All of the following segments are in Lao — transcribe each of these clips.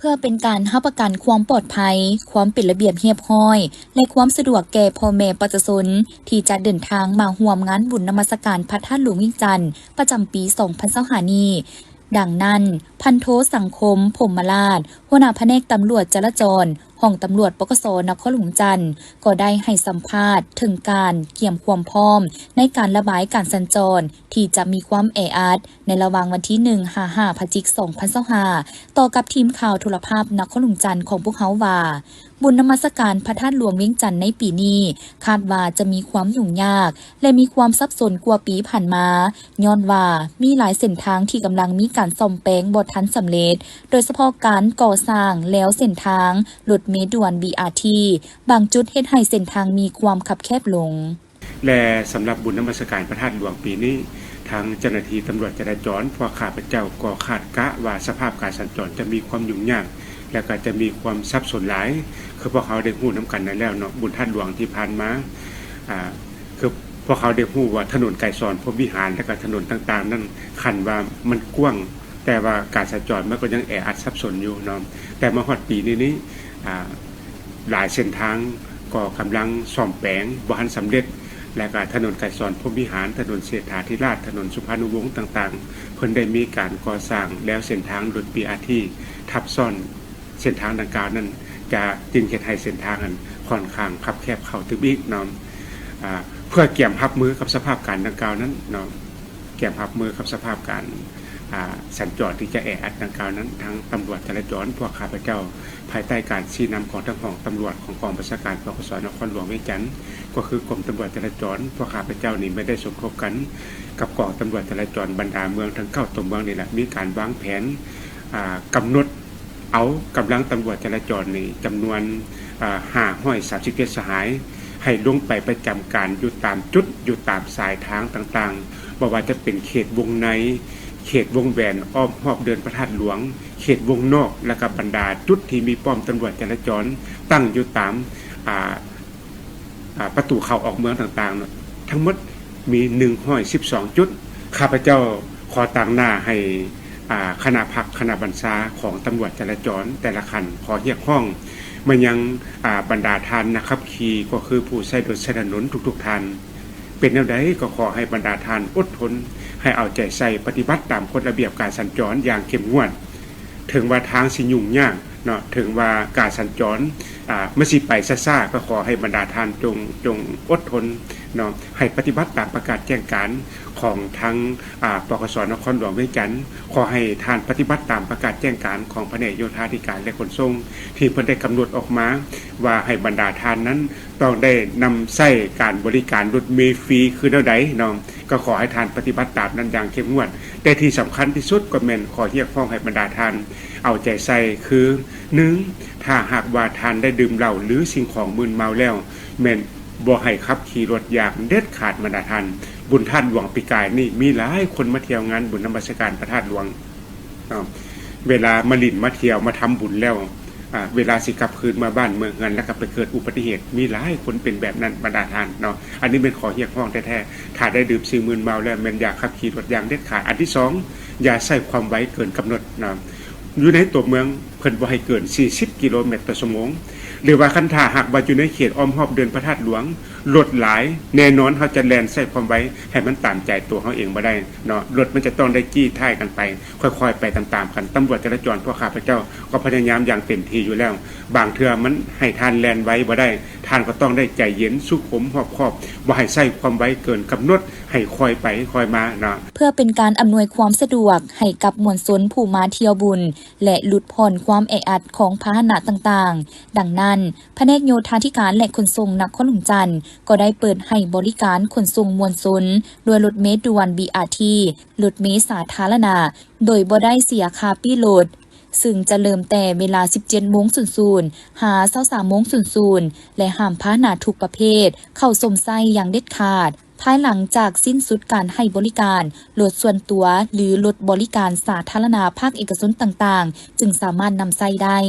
ເພື່ອເປັນການຮັບປະກັນຄວາມປອດໄພ, ຄວາມເປັນລະບຽບຮຽບຮ້ອຍ ແລະ ຄວາມສະດວກແກ່ພໍ່ແມ່ປະຊາຊົນ ທີ່ຈະເດີນທາງມາຮ່ວມງານບຸນນະມັດສະການພະທາດຫຼວງວຽງຈັນ ປະຈຳປີສອງພັນຊາວຫ້ານີ້. ດັ່ງນັ້ນ, ພັນໂທ ສັງຄົມ ພົມມະລາດ, ຫົວໜ້າພະແນກຕຳຫຼວດຈະລາຈອນ ຫ້ອງຕຳຫຼວດ ປກສ ນະຄອນຫຼວງວຽງຈັນ ກໍໄດ້ໃຫ້ສຳພາດເຖິງການກຽມຄວາມພ້ອມໃນການລະບາຍການສັນຈອນ ທີ່ຈະມີຄວາມແອອັດໃນລະຫວ່າງວັນທີໜຶ່ງ ຫາ ຫ້າ ພະຈິກ ສອງພັນຊາວຫ້າ ຕໍ່ກັບທີມຂ່າວໂທລະພາບນະຄອນຫຼວງວຽງຈັນຂອງພວກເຮົາວ່າ, ບຸນນະມັດສະການພະທາດຫຼວງວຽງຈັນໃນປີນີ້ ຄາດວ່າຈະມີຄວາມຫຍຸ້ງຍາກ ແລະ ມີຄວາມສັບສົນກວ່າປີຜ່ານມາ, ຍ້ອນວ່າມີຫຼາຍເສັ້ນທາງທີ່ກຳລັງມີການສ້ອມແປງບໍ່ທັນສຳເລັດ, ໂດຍສະເພາະການກໍ່ສ້າງແລວເສັ້ນທາງລົດເມດ່ວນ ບີອາທີ ບາງຈຸດເຮັດໃຫ້ເສັ້ນທາງມີຄວາມຄັບແຄບລົງ. ແລະ ສຳລັບບຸນນະມັດສະການພະທາດຫຼວງປີນີ້, ທາງເຈົ້າໜ້າທີ່ຕຳຫຼວດຈະລາຈອນ ພວກຂ້າພະເຈົ້າກໍຄາດກະວ່າສະພາບການສັນຈອນຈະມີຄວາມຫຍຸ້ງຍາກ ແລະ ກໍຈະມີຄວາມສັບສົນຫຼາຍ. ຄືພວກເຮົາໄດ້ຮູ້ນຳກັນນັ້ນແລ້ວເນາະ, ບຸນທາດຫຼວງທີ່ຜ່ານມາ, ອາ, ຄືພວກເຮົາໄດ້ຮູ້ວ່າຖະໜົນໄກສອນ ພົມວິຫານ ແລະ ກໍຖະໜົນຕ່າງໆນັ້ນ ຄັນວ່າມັນກວ້າງ, ແຕ່ວ່າການສັນຈອນມັນກໍຍັງແອອັດສັບສົນຢູ່ເນາະ. ແຕ່ມາຮອດປີນີ້ນີ້, ອາ, ຫຼາຍເສັ້ນທາງກໍກຳລັງສ້ອມແປງບໍ່ທັນສຳເລັດ, ແລະ ກະຖະໜົນໄກສອນ ພົມວິຫານ, ຖະໜົນເສດຖາທິລາດ, ຖະໜົນສຸພານຸວົງຕ່າງໆ, ເພິ່ນໄດ້ມີການກໍ່ສ້າງແລວເສັ້ນທາງລົດ ບີອາທີ ທັບຊ້ອນເສັ້ນທາງດັ່ງກ່າວນັ້ນ, ຈະຈຶ່ງເຮັດໃຫ້ເສັ້ນທາງນັ້ນຂ້ອນຂ້າງຄັບແຄບເຂົ້າຕື່ມອີກເນາະ. ອາ, ເພື່ອກຽມຮັບມືກັບສະພາບການດັ່ງກ່າວນັ້ນເນາະ, ກຽມຮັບມືກັບສະພາບການ, ອາ, ສັນຈອນທີ່ຈະແອອັດດັ່ງກ່າວນັ້ນ, ທາງຕຳຫຼວດຈະລາຈອນ ພວກຂ້າພະເຈົ້າ ພາຍໃຕ້ການຊີ້ນຳຂອງທາງຫ້ອງຕຳຫຼວດຂອງກອງບັນຊາການ ປກສ ນະຄອນຫຼວງວຽງຈັນ ກໍຄືກົມຕຳຫຼວດຈະລາຈອນ, ພວກຂ້າພະເຈົ້ານີ້ແມ່ນໄດ້ສົມທົບກັນກັບກອງຕຳຫຼວດຈະລາຈອນບັນດາເມືອງທັງເກົ້າຕົວເມືອງນີ້ແຫຼະ, ມີການວາງແຜນ, ອາ, ກຳນົດເອົາກຳລັງຕຳຫຼວດຈະລາຈອນນີ້ຈຳນວນ, ອາ, ຫ້າຮ້ອຍສາມສິບເຈັດສະຫາຍ ໃຫ້ລົງໄປປະຈຳການຢູ່ຕາມຈຸດ, ຢູ່ຕາມສາຍທາງຕ່າງໆ, ບໍ່ວ່າຈະເປັນເຂດວົງໃນ, ເຂດວົງແຫວນອ້ອມຮອບເດີ່ນພະທາດຫຼວງ, ເຂດວົງນອກ ແລະ ກະບັນດາຈຸດທີ່ມີປ້ອມຕຳຫຼວດຈະລາຈອນຕັ້ງຢູ່ຕາມ, ອາ, ອາ, ປະຕູເຂົ້າອອກເມືອງຕ່າງໆ ທັງໝົດມີໜຶ່ງຮ້ອຍສິບສອງຈຸດ. ຂ້າພະເຈົ້າຂໍຕາງໜ້າໃຫ້, ອາ, ຄະນະພັກຄະນະບັນຊາຂອງຕຳຫຼວດຈະລາຈອນແຕ່ລະຂັ້ນ ຂໍຮຽກຮ້ອງມາຍັງ, ອາ, ບັນດາທ່ານນັກຂັບຂີ່ ກໍຄືຜູ້ໃຊ້ລົດໃຊ້ຖະໜົນທຸກໆທ່ານ, ເປັນແນວໃດກໍຂໍໃຫ້ບັນດາທ່ານອົດທົນ, ໃຫ້ເອົາໃຈໃສ່ປະຕິບັດຕາມກົດລະບຽບການສັນຈອນຢ່າງເຂັ້ມງວດ. ເຖິງວ່າທາງຊິຫຍຸ້ງຍາກເນາະ, ເຖິງວ່າການສັນຈອນ, ອາ, ມັນຊິໄປຊ້າໆ, ກໍຂໍໃຫ້ບັນດາທ່ານຈົ່ງ, ຈົ່ງອົດທົນເນາະ, ໃຫ້ປະຕິບັດຕາມປະກາດແຈ້ງການຂອງທາງ, ອາ, ປກສ ນະຄອນຫຼວງວຽງຈັນ, ຂໍໃຫ້ທ່ານປະຕິບັດຕາມປະກາດແຈ້ງການຂອງພະແນກໂຍທາທິການ ແລະ ຂົນສົ່ງ ທີ່ເພິ່ນໄດ້ກຳນົດອອກມາ ວ່າໃຫ້ບັນດາທ່ານນັ້ນ ຕ້ອງໄດ້ນຳໃຊ້ການບໍລິການລົດເມຟຣີຄືແນວໃດເນາະ, ກໍຂໍໃຫ້ທ່ານປະຕິບັດຕາມນັ້ນຢ່າງເຂັ້ມງວດ. ແຕ່ທີ່ສຳຄັນທີ່ສຸດກໍແມ່ນຂໍຮຽກຮ້ອງໃຫ້ບັນດາທ່ານເອົາໃຈໃສ່ ຄື ໜຶ່ງ ຖ້າຫາກວ່າທ່ານໄດ້ດື່ມເຫຼົ້າ ຫຼື ສິ່ງຂອງມຶນເມົາແລ້ວ ແມ່ນບໍ່ໃຫ້ຂັບຂີ່ລົດຢ່າງເດັດຂາດບັນດາທ່ານ. ບຸນທາດຫຼວງປີກາຍນີ້ ມີຫຼາຍຄົນມາທ່ຽວງານບຸນນະມັດສະການພະທາດຫຼວງ ເນາະ, ເວລາມາຫຼິ້ນມາທ່ຽວມາທຳບຸນແລ້ວ, ອາ, ເວລາຊິກັບຄືນມາບ້ານເມືອງເຮືອນ ແລ້ວກໍໄປເກີດອຸບັດຕິເຫດ, ມີຫຼາຍຄົນເປັນແບບນັ້ນບັນດາທ່ານເນາະ. ອັນນີ້ແມ່ນຂໍຮຽກຮ້ອງແທ້ໆ, ຖ້າໄດ້ດື່ມສິ່ງມຶນເມົາແລ້ວ ແມ່ນຢ່າຂັບຂີ່ລົດຢ່າງເດັດຂາດ. ອັນທີສອງ ຢ່າໃຊ້ຄວາມໄວເກີນກຳນົດເນາະ. ຢູ່ໃນຕົວເມືອງເພິ່ນບໍ່ໃຫ້ເກີນສີ່ສິບກິໂລແມັດຕໍ່ຊົ່ວໂມງ, ຫຼືວ່າຄັນຖ້າຫາກວ່າຢູ່ໃນເຂດອ້ອມຮອບເດີ່ນພະທາດຫຼວງ, ລົດຫຼາຍ, ແນ່ນອນເຮົາຈະແລ່ນໃຊ້ຄວາມໄວໃຫ້ມັນຕາມໃຈຕົວເຮົາເອງບໍ່ໄດ້ເນາະ, ລົດມັນຈະຕ້ອງໄດ້ຈີ້ທ້າຍກັນໄປ ຄ່ອຍໆໄປຕາມໆກັນ. ຕຳຫຼວດຈະລາຈອນພວກຂ້າພະເຈົ້າກໍພະຍາຍາມຢ່າງເຕັມທີ່ຢູ່ແລ້ວ. ບາງເທື່ອມັນໃຫ້ທ່ານແລ່ນໄວບໍ່ໄດ້, ທ່ານກໍຕ້ອງໄດ້ໃຈເຢັນ, ສຸຂຸມ, ຮອບຄອບ, ບໍ່ໃຫ້ໃຊ້ຄວາມໄວເກີນກຳນົດ, ໃຫ້ຄ່ອຍໄປຄ່ອຍມາເນາະ. ເພື່ອເປັນການອຳນວຍຄວາມສະດວກໃຫ້ກັບມວນຊົນຜູ້ມາທ່ຽວບຸນ ແລະ ຫຼຸດຜ່ອນຄວາມແອອັດຂອງພາຫະນະຕ່າງໆ, ດັ່ງນັ້ນ, ພະແນກໂຍທາທິການ ແລະ ຂົນສົ່ງນະຄອນຫຼວງຈັນ ກໍໄດ້ເປີດໃຫ້ບໍລິການຂົນສົ່ງມວນຊົນດ້ວຍລົດເມດ່ວນ ບີອາທີ ລົດເມສາທາລະນະ ໂດຍບໍ່ໄດ້ເສຍຄ່າປີ້ລົດ, ຊຶ່ງຈະເລີ່ມແຕ່ເວລາສິບເຈັດໂມງສູນສູນ ຫາ ຊາວສາມໂມງສູນສູນ ແລະ ຫ້າມພາຫະນະທຸກປະເພດເຂົ້າຊົມໃຊ້ຢ່າງເດັດຂາດ. ພາຍຫຼັງຈາກສິ້ນສຸດການໃຫ້ບໍລິການ, ລົດສ່ວນຕົວ ຫຼື ລົດບໍລິການສາທາລະນະພາກເອກະຊົນຕ່າງໆ ຈຶ່ງສາມາດນຳໃຊ້ໄດ້.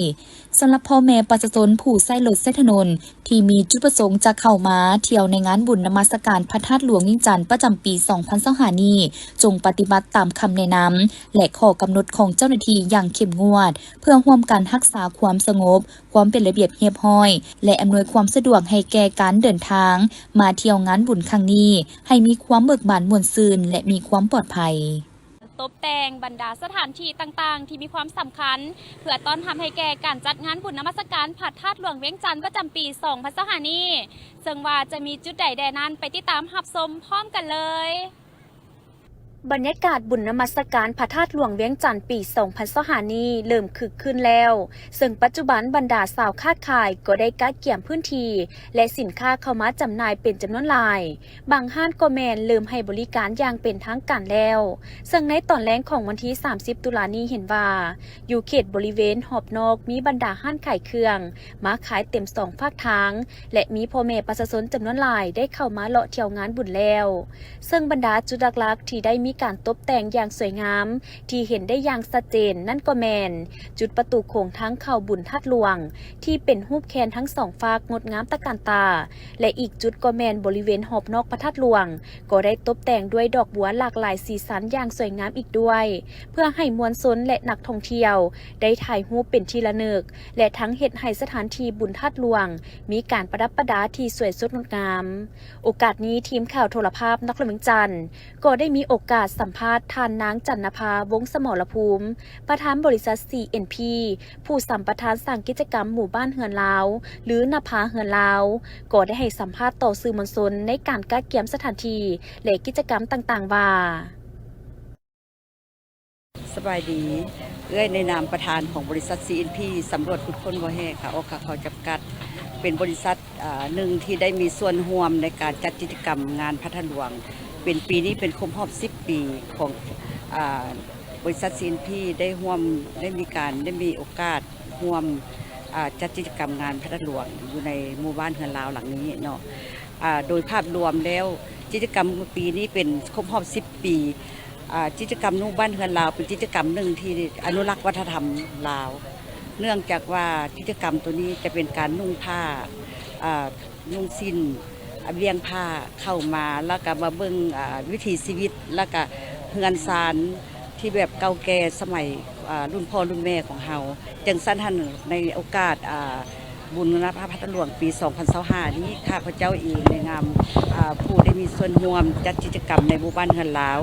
ສຳລັບພໍ່ແມ່ປະຊາຊົນຜູ້ໃຊ້ລົດໃຊ້ຖະໜົນ ທີ່ມີຈຸດປະສົງຈະເຂົ້າມາທ່ຽວໃນງານບຸນນະມັດສະການພະທາດຫຼວງວຽງຈັນປະຈຳປີສອງພັນຊາວຫ້ານີ້, ຈົ່ງປະຕິບັດຕາມຄຳແນະນຳ ແລະ ຂໍ້ກຳນົດຂອງເຈົ້າໜ້າທີ່ຢ່າງເຂັ້ມງວດ ເພື່ອຮ່ວມກັນຮັກສາຄວາມສະຫງົບ, ຄວາມເປັນລະບຽບຮຽບຮ້ອຍ ແລະ ອຳນວຍຄວາມສະດວກໃຫ້ແກ່ການເດີນທາງມາທ່ຽວງານບຸນຄັ້ງນີ້ ໃຫ້ມີຄວາມເບີກບານມ່ວນຊື່ນ ແລະ ມີຄວາມປອດໄພ. ຕົບແຕ່ງບັນດາສະຖານທີ່ຕ່າງໆທີ່ມີຄວາມສຳຄັນ ເພື່ອຕ້ອນຮັບໃຫ້ແກ່ການຈັດງານບຸນນະມັດສະການພະທາດຫຼວງວຽງຈັນປະຈຳປີສອງພັນຊາວຫ້ານີ້, ເຊິ່ງວ່າຈະມີຈຸດໃດແດ່ນັ້ນ ໄປຕິດຕາມຮັບຊົມພ້ອມກັນເລີຍ. ບັນຍາກາດບຸນນະມັດສະການພະທາດຫຼວງວຽງຈັນປີສອງພັນຊາວຫ້ານີ້ເລີ່ມຄຶກຄື້ນແລ້ວ, ເຊິ່ງປັດຈຸບັນບັນດາຊາວຄ້າຂາຍກໍໄດ້ກະກຽມພື້ນທີ່ ແລະ ສິນຄ້າເຂົ້າມາຈຳໜ່າຍເປັນຈຳນວນຫຼາຍ. ບາງຮ້ານກໍແມ່ນເລີ່ມໃຫ້ບໍລິການຢ່າງເປັນທາງການແລ້ວ, ເຊິ່ງໃນຕອນແລງຂອງວັນທີສາມສິບ ຕຸລານີ້ເຫັນວ່າ ຢູ່ເຂດບໍລິເວນຮອບນອກມີບັນດາຮ້ານຂາຍເຄື່ອງມາຂາຍເຕັມສອງຟາກທາງ ແລະ ມີພໍ່ແມ່ປະຊາຊົນຈຳນວນຫຼາຍໄດ້ເຂົ້າມາເລາະທ່ຽວງານບຸນແລ້ວ. ເຊິ່ງບັນດາຈຸດຫຼັກໆທີ່ໄດ້ມີການຕົບແຕ່ງຢ່າງສວຍງາມ ທີ່ເຫັນໄດ້ຢ່າງຊັດເຈນນັ້ນກໍແມ່ນ ຈຸດປະຕູໂຂງທາງເຂົ້າບຸນທາດຫຼວງ ທີ່ເປັນຮູບແຄນທັງສອງຟາກງົດງາມຕະການຕາ ແລະ ອີກຈຸດກໍແມ່ນບໍລິເວນຮອບນອກພະທາດຫຼວງ ກໍໄດ້ຕົບແຕ່ງດ້ວຍດອກບົວຫຼາກຫຼາຍສີສັນຢ່າງສວຍງາມອີກດ້ວຍ, ເພື່ອໃຫ້ມວນຊົນ ແລະ ນັກທ່ອງທ່ຽວໄດ້ຖ່າຍຮູບເປັນທີ່ລະນຶກ ແລະ ທັງເຮັດໃຫ້ສະຖານທີ່ບຸນທາດຫຼວງມີການປະດັບປະດາທີ່ສວຍສົດງົດງາມ. ໂອກາດນີ້ ທີມຂ່າວໂທລະພາບນະຄອນຫຼວງວຽງຈັນ ກໍໄດ້ມີໂອກາດສຳພາດທ່ານນາງ ຈັນນະພາ ວົງສະໝໍລະພູມ ປະທານບໍລິສັດ ຊີເອັນພີ ຜູ້ສຳປະທານສ້າງກິດຈະກຳໝູ່ບ້ານເຮືອນລາວ ຫຼື ນະພາເຮືອນລາວ ກໍໄດ້ໃຫ້ສຳພາດຕໍ່ສື່ມວນຊົນໃນການກະກຽມສະຖານທີ່ ແລະ ກິດຈະກຳຕ່າງໆວ່າ. ສະບາຍດີ. ເອື້ອຍໃນນາມປະທານຂອງບໍລິສັດ ຊີເອັນພີ ສຳຫຼວດຂຸດຄົ້ນບໍ່ແຮ່ ຂາອອກຂາເຂົ້າຈຳກັດ ເປັນບໍລິສັດ ອາ ໜຶ່ງທີ່ໄດ້ມີສ່ວນຮ່ວມໃນການຈັດກິດຈະກຳງານພະທາດຫຼວງ ເປັນ ປີນີ້ເປັນຄົບຮອບສິບປີຂອງ ອາ ບໍລິສັດ ຊີເອັນພີ ໄດ້ຮ່ວມ ໄດ້ມີການ ໄດ້ມີໂອກາດຮ່ວມ ອາ ຈັດກິດຈະກຳງານພະທາດຫຼວງຢູ່ໃນໝູ່ບ້ານເຮືອນລາວຫຼັງນີ້ເນາະ. ອາ ໂດຍພາບລວມແລ້ວ ກິດຈະກຳປີນີ້ເປັນຄົບຮອບສິບປີ. ອາ ກິດຈະກຳໜູບ້ານເຮືອນລາວ ເປັນກິດຈະກຳໜຶ່ງທີ່ອະນຸລັກວັດທະນະທຳລາວ ເນື່ອງຈາກວ່າກິດຈະກຳໂຕນີ້ຈະເປັນການນຸ່ງຜ້າ ອາ ນຸ່ງສິ້ນ ອາ ບ່ຽງຜ້າເຂົ້າມາ ແລ້ວກະມາເບິ່ງ ອາ ວິຖີຊີວິດ ແລ້ວກະເຮືອນຊານທີ່ແບບເກົ່າແກ່ສະໄໝ ອາ ລຸ້ນພໍ່ລຸ້ນແມ່ຂອງເຮົາ. ຈັ່ງຊັ້ນຫັ້ນ ໃນໂອກາດ ອາ ບຸນນະພາພະທາດຫຼວງປີສອງພັນຊາວຫ້ານີ້ ຂ້າພະເຈົ້າເອງໃນນາມ ອາ ຜູ້ໄດ້ມີສ່ວນຮ່ວມຈັດກິດຈະກຳໃນໝູ່ບ້ານເຮືອນລາວ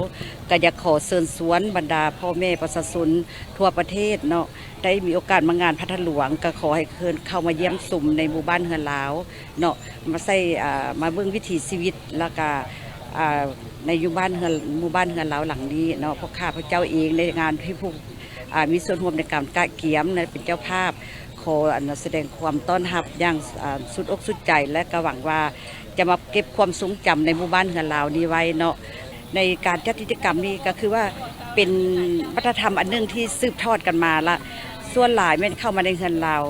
ກະຢາກຂໍເຊີນຊວນບັນດາພໍ່ແມ່ປະຊາຊົນທົ່ວປະເທດເນາະ ໄດ້ມີໂອກາດມາງານພະທາດຫຼວງ ກະຂໍໃຫ້ເຊີນເຂົ້າມາຢ້ຽມຊົມໃນໝູ່ບ້ານເຮືອນລາວເນາະ ມາໃຊ້ ອາ ມາເບິ່ງວິຖີຊີວິດ ແລ້ວກະ ອາ ໃນຢູ່ບ້ານເຮືອນ ໝູ່ບ້ານເຮືອນລາວຫຼັງນີ້ເນາະ. ເພາະຂ້າພະເຈົ້າເອງໃນນາມທີ່ຜູ້ ອາ ມີສ່ວນຮ່ວມໃນການກະກຽມ ແລະ ເປັນເຈົ້າພາບ ຂໍ ອັນ ສະແດງຄວາມຕ້ອນຮັບຢ່າງ ອາ ສຸດອົກສຸດໃຈ ແລະ ກະຫວັງວ່າຈະມາເກັບຄວາມຊົງຈຳໃນໝູ່ບ້ານເຮືອນລາວນີ້ໄວ້ເນາະ. ໃນການຈັດກິດຈະກຳນີ້ກະຄືວ່າເປັນວັດທະນະທຳອັນໜຶ່ງທີ່ສືບທອດກັນມາລະ ສ່ວນຫຼາຍແມ່ນເຂົ້າມາໃນເຮືອນລາວ.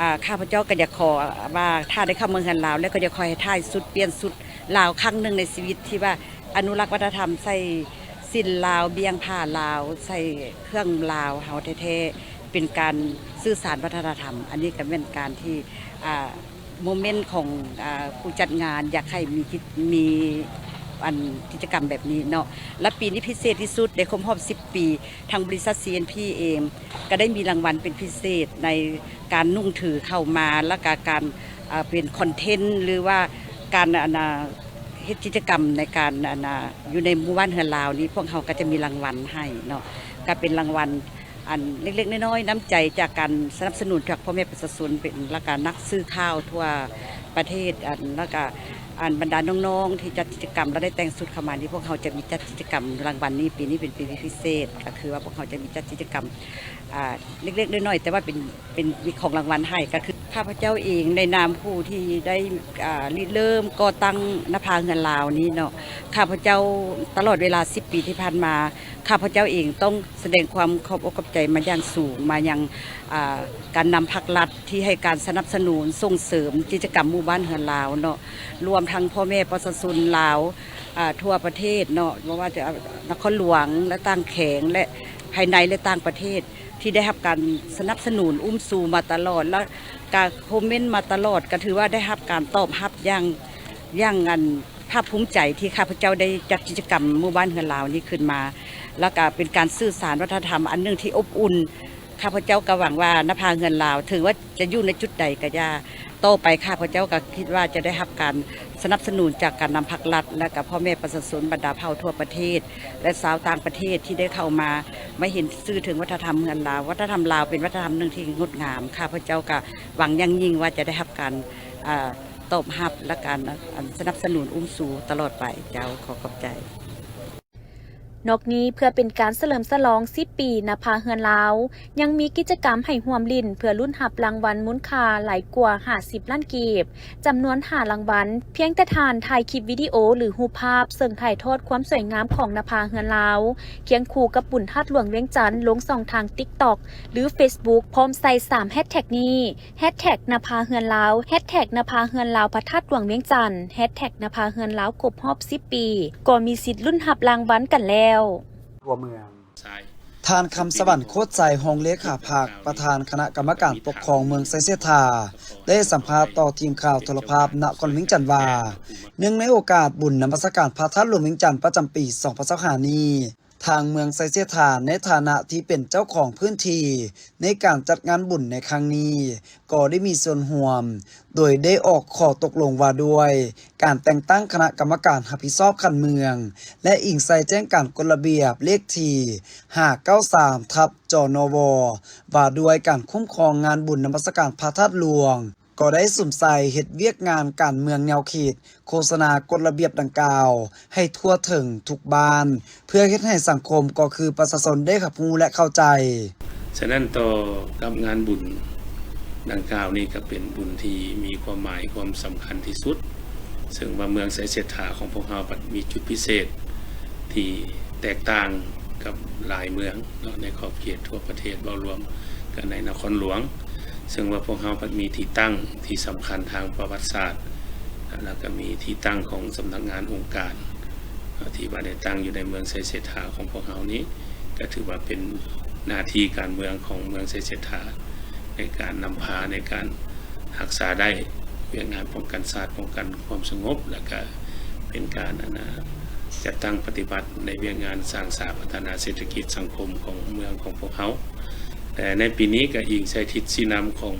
ອາ ຂ້າພະເຈົ້າກະຢາກຂໍວ່າ ຖ້າໄດ້ເຂົ້າເມືອງເຮືອນລາວແລ້ວ ກະຢາກຂໍໃຫ້ຖ່າຍຊຸດ ປ່ຽນຊຸດລາວຄັ້ງໜຶ່ງໃນຊີວິດ ທີ່ວ່າອະນຸລັກວັດທະນະທຳ ໃສ່ສິ້ນລາວ ບ່ຽງຜ້າລາວ ໃສ່ເຄື່ອງລາວເຮົາແທ້ໆ ເປັນການສື່ສານວັດທະນະທຳ. ອັນນີ້ກະແມ່ນການທີ່ ອາ ໂມເມັນຂອງ ອາ ຜູ້ຈັດງານ ຢາກໃຫ້ມີກິດ ມີ ອັນ ກິດຈະກຳແບບນີ້ເນາະ. ແລະ ປີນີ້ພິເສດທີ່ສຸດ ໄດ້ຄົບຮອບສິບປີ ທາງບໍລິສັດ ຊີເອັນພີ ເອງ ກະໄດ້ມີລາງວັນເປັນພິເສດໃນການນຸ່ງຖືເຂົ້າມາ ແລ້ວກະການ ເປັນຄອນເທັນ ຫຼືວ່າການ ອັນ ເຮັດກິດຈະກຳໃນການ ອັນ ຢູ່ໃນໝູ່ບ້ານເຮືອນລາວນີ້ ພວກເຮົາກະຈະມີລາງວັນໃຫ້ເນາະ ກະເປັນລາງວັນ ອັນເລັກໆນ້ອຍໆ ນ້ຳໃຈຈາກການສະໜັບສະໜູນຈາກພໍ່ແມ່ປະຊາຊົນ ເປັນ ແລ້ວກະນັກສື່ຂ່າວທົ່ວປະເທດ ອັນ ແລ້ວກະ ອັນບັນດານ້ອງໆທີ່ຈັດກິດຈະກຳ ແລ້ວໄດ້ແຕ່ງຊຸດເຂົ້າມານີ້ ພວກເຮົາຈະມີຈັດກິດຈະກຳລາງວັນນີ້ ປີນີ້ເປັນປີພິເສດ ກະຄືວ່າພວກເຮົາຈະມີຈັດກິດຈະກຳ ອາ ເລັກໆນ້ອຍໆ ແຕ່ວ່າເປັນ ເປັນ ມີຂອງລາງວັນໃຫ້ ກະຄືຂ້າພະເຈົ້າເອງໃນນາມຜູ້ທີ່ໄດ້ ອາ ລິເລີ່ມກໍ່ຕັ້ງນະພາເຮືອນລາວນີ້ເນາະ ຂ້າພະເຈົ້າຕະຫຼອດເວລາສິບປີທີ່ຜ່ານມາ ຂ້າພະເຈົ້າເອງຕ້ອງສະແດງຄວາມຂອບອົກຂອບໃຈມາຢ່າງສູງ ມາຍັງ ອາ ການນຳພັກລັດ ທີ່ໃຫ້ການສະໜັບສະໜູນສົ່ງເສີມກິດຈະກຳໝູ່ບ້ານເຮືອນລາວເນາະ ລວມທັງພໍ່ແມ່ປະຊາຊົນລາວ ອ່າ ທົ່ວປະເທດເນາະ ບໍ່ວ່າຈະນະຄອນຫຼວງ ແລະ ຕ່າງແຂວງ ແລະ ພາຍໃນ ແລະ ຕ່າງປະເທດ ທີ່ໄດ້ຮັບການສະໜັບສະໜູນອຸ້ມຊູມາຕະຫຼອດ ແລະ ກະຄອມເມັນມາຕະຫຼອດ ກະຖືວ່າໄດ້ຮັບການຕອບຮັບຢ່າງ ຢ່າງອັນພາກພູມໃຈ ທີ່ຂ້າພະເຈົ້າໄດ້ຈັດກິດຈະກຳໝູ່ບ້ານເຮືອນລາວນີ້ຂຶ້ນມາ ແລ້ວກະເປັນການສືບສານວັດທະນະທຳອັນໜຶ່ງທີ່ອົບອຸ່ນ. ຂ້າພະເຈົ້າກໍຫວັງວ່ານະພາເຮືອນລາວ ເຖິງວ່າຈະຢູ່ໃນຈຸດໃດກໍຢ່າ, ຕໍ່ໄປຂ້າພະເຈົ້າກໍຄິດວ່າຈະໄດ້ຮັບການສະໜັບສະໜູນຈາກການນຳພັກລັດ ແລະ ກໍພໍ່ແມ່ປະຊາຊົນບັນດາເຜົ່າທົ່ວປະເທດ ແລະ ຊາວຕ່າງປະເທດທີ່ໄດ້ເຂົ້າມາ ມາເຫັນຊື່ເຖິງວັດທະນະທຳເຮືອນລາວ. ວັດທະນະທຳລາວເປັນວັດທະນະທຳໜຶ່ງທີ່ງົດງາມ. ຂ້າພະເຈົ້າກໍຫວັງຢ່າງຍິ່ງວ່າຈະໄດ້ຮັບການ ອາ ຕອບຮັບ ແລະ ການ ອາ ສະໜັບສະໜູນອຸ້ມຊູຕະຫຼອດໄປ. ເຈົ້າ, ຂໍຂອບໃຈ. ນອກນີ້ ເພື່ອເປັນການສະເຫຼີມສະຫຼອງສິບປີນະພາເຮືອນລາວ, ຍັງມີກິດຈະກຳໃຫ້ຮ່ວມຫຼິ້ນເພື່ອລຸ້ນຮັບລາງວັນມູນຄ່າຫຼາຍກວ່າຫ້າສິບລ້ານກີບ ຈຳນວນຫ້າລາງວັນ. ພຽງແຕ່ທ່ານຖ່າຍຄລິບວິດີໂອ ຫຼື ຮູບພາບເຊິ່ງຖ່າຍທອດຄວາມສວຍງາມຂອງນະພາເຮືອນລາວ ຄຽງຄູ່ກັບບຸນທາດຫຼວງວຽງຈັນ ລົງຊ່ອງທາງ TikTok ຫຼື Facebook ພ້ອມໃສ່ສາມແຮັດແທັກນີ້. ແຮັດແທັກນະພາເຮືອນລາວ, ແຮັດແທັກນະພາເຮືອນລາວພະທາດຫຼວງວຽງຈັນ, ແຮັດແທັກນະພາເຮືອນລາວຄົບຮອບສິບປີ ກໍມີສິດລຸ້ນຮັບລາງວັນກັນແລ້ວ. ທົ່ວເມືອງ. ທ່ານ ຄຳສະຫວັນ ໂຄດໄຊ ຮອງເລຂາພັກ ປະທານຄະນະກຳມະການປົກຄອງເມືອງໄຊເສດຖາ ໄດ້ໃຫ້ສຳພາດຕໍ່ທີມຂ່າວໂທລະພາບນະຄອນຫຼວງວຽງຈັນວ່າ ເນື່ອງໃນໂອກາດບຸນນະມັດສະການພະທາດຫຼວງວຽງຈັນປະຈຳປີສອງພັນຊາວຫ້ານີ້, ທາງເມືອງໄຊເສດຖາໃນຖານະທີ່ເປັນເຈົ້າຂອງພື້ນທີ່ໃນການຈັດງານບຸນໃນຄັ້ງນີ້ ກໍໄດ້ມີສ່ວນຮ່ວມ ໂດຍໄດ້ອອກຂໍ້ຕົກລົງວ່າດ້ວຍການແຕ່ງຕັ້ງຄະນະກຳມະການຮັບຜິດຊອບຂັ້ນເມືອງ ແລະ ອີງໃສ່ແຈ້ງການກົດລະບຽບເລກທີຫ້າເກົ້າສາມ ທັບ ຈນວ ວ່າດ້ວຍການຄຸ້ມຄອງງານບຸນນະມັດສະການພະທາດຫຼວງ ກໍໄດ້ສຸມໃສ່ເຮັດວຽກງານການເມືອງແນວຄິດ ໂຄສະນາກົດລະບຽບດັ່ງກ່າວໃຫ້ທົ່ວເຖິງທຸກບ້ານ ເພື່ອເຮັດໃຫ້ສັງຄົມ ກໍຄືປະຊາຊົນໄດ້ຮັບຮູ້ ແລະ ເຂົ້າໃຈ. ສະນັ້ນ ຕໍ່ກັບງານບຸນດັ່ງກ່າວນີ້ ກໍເປັນບຸນທີ່ມີຄວາມໝາຍຄວາມສຳຄັນທີ່ສຸດ, ເຊິ່ງວ່າເມືອງໄຊເສດຖາຂອງພວກເຮົາ ບັດມີຈຸດພິເສດທີ່ແຕກຕ່າງກັບຫຼາຍເມືອງເນາະ ໃນຂອບເຂດທົ່ວປະເທດ ເວົ້າລວມກັນໃນນະຄອນຫຼວງ. ເຊິ່ງວ່າພວກເຮົາພັດມີທີ່ຕັ້ງທີ່ສຳຄັນທາງປະຫວັດສາດ ແລ້ວກໍມີທີ່ຕັ້ງຂອງສຳນັກງານອົງການ ທີ່ວ່າໄດ້ຕັ້ງຢູ່ໃນເມືອງໄຊເສດຖາຂອງພວກເຮົານີ້ ກໍຖືວ່າເປັນໜ້າທີ່ການເມືອງຂອງເມືອງໄຊເສດຖາ ໃນການນຳພາ ໃນການຮັກສາໄດ້ວຽກງານປ້ອງກັນຊາດ ປ້ອງກັນຄວາມສະຫງົບ ແລ້ວກໍເປັນການ ອັນນາ ຈັດຕັ້ງປະຕິບັດໃນວຽກງານສ້າງສາພັດທະນາເສດຖະກິດສັງຄົມຂອງເມືອງຂອງພວກເຮົາ. ແລະ ໃນປີນີ້ກໍອີງໃສ່ທິດຊີ້ນຳຂອງ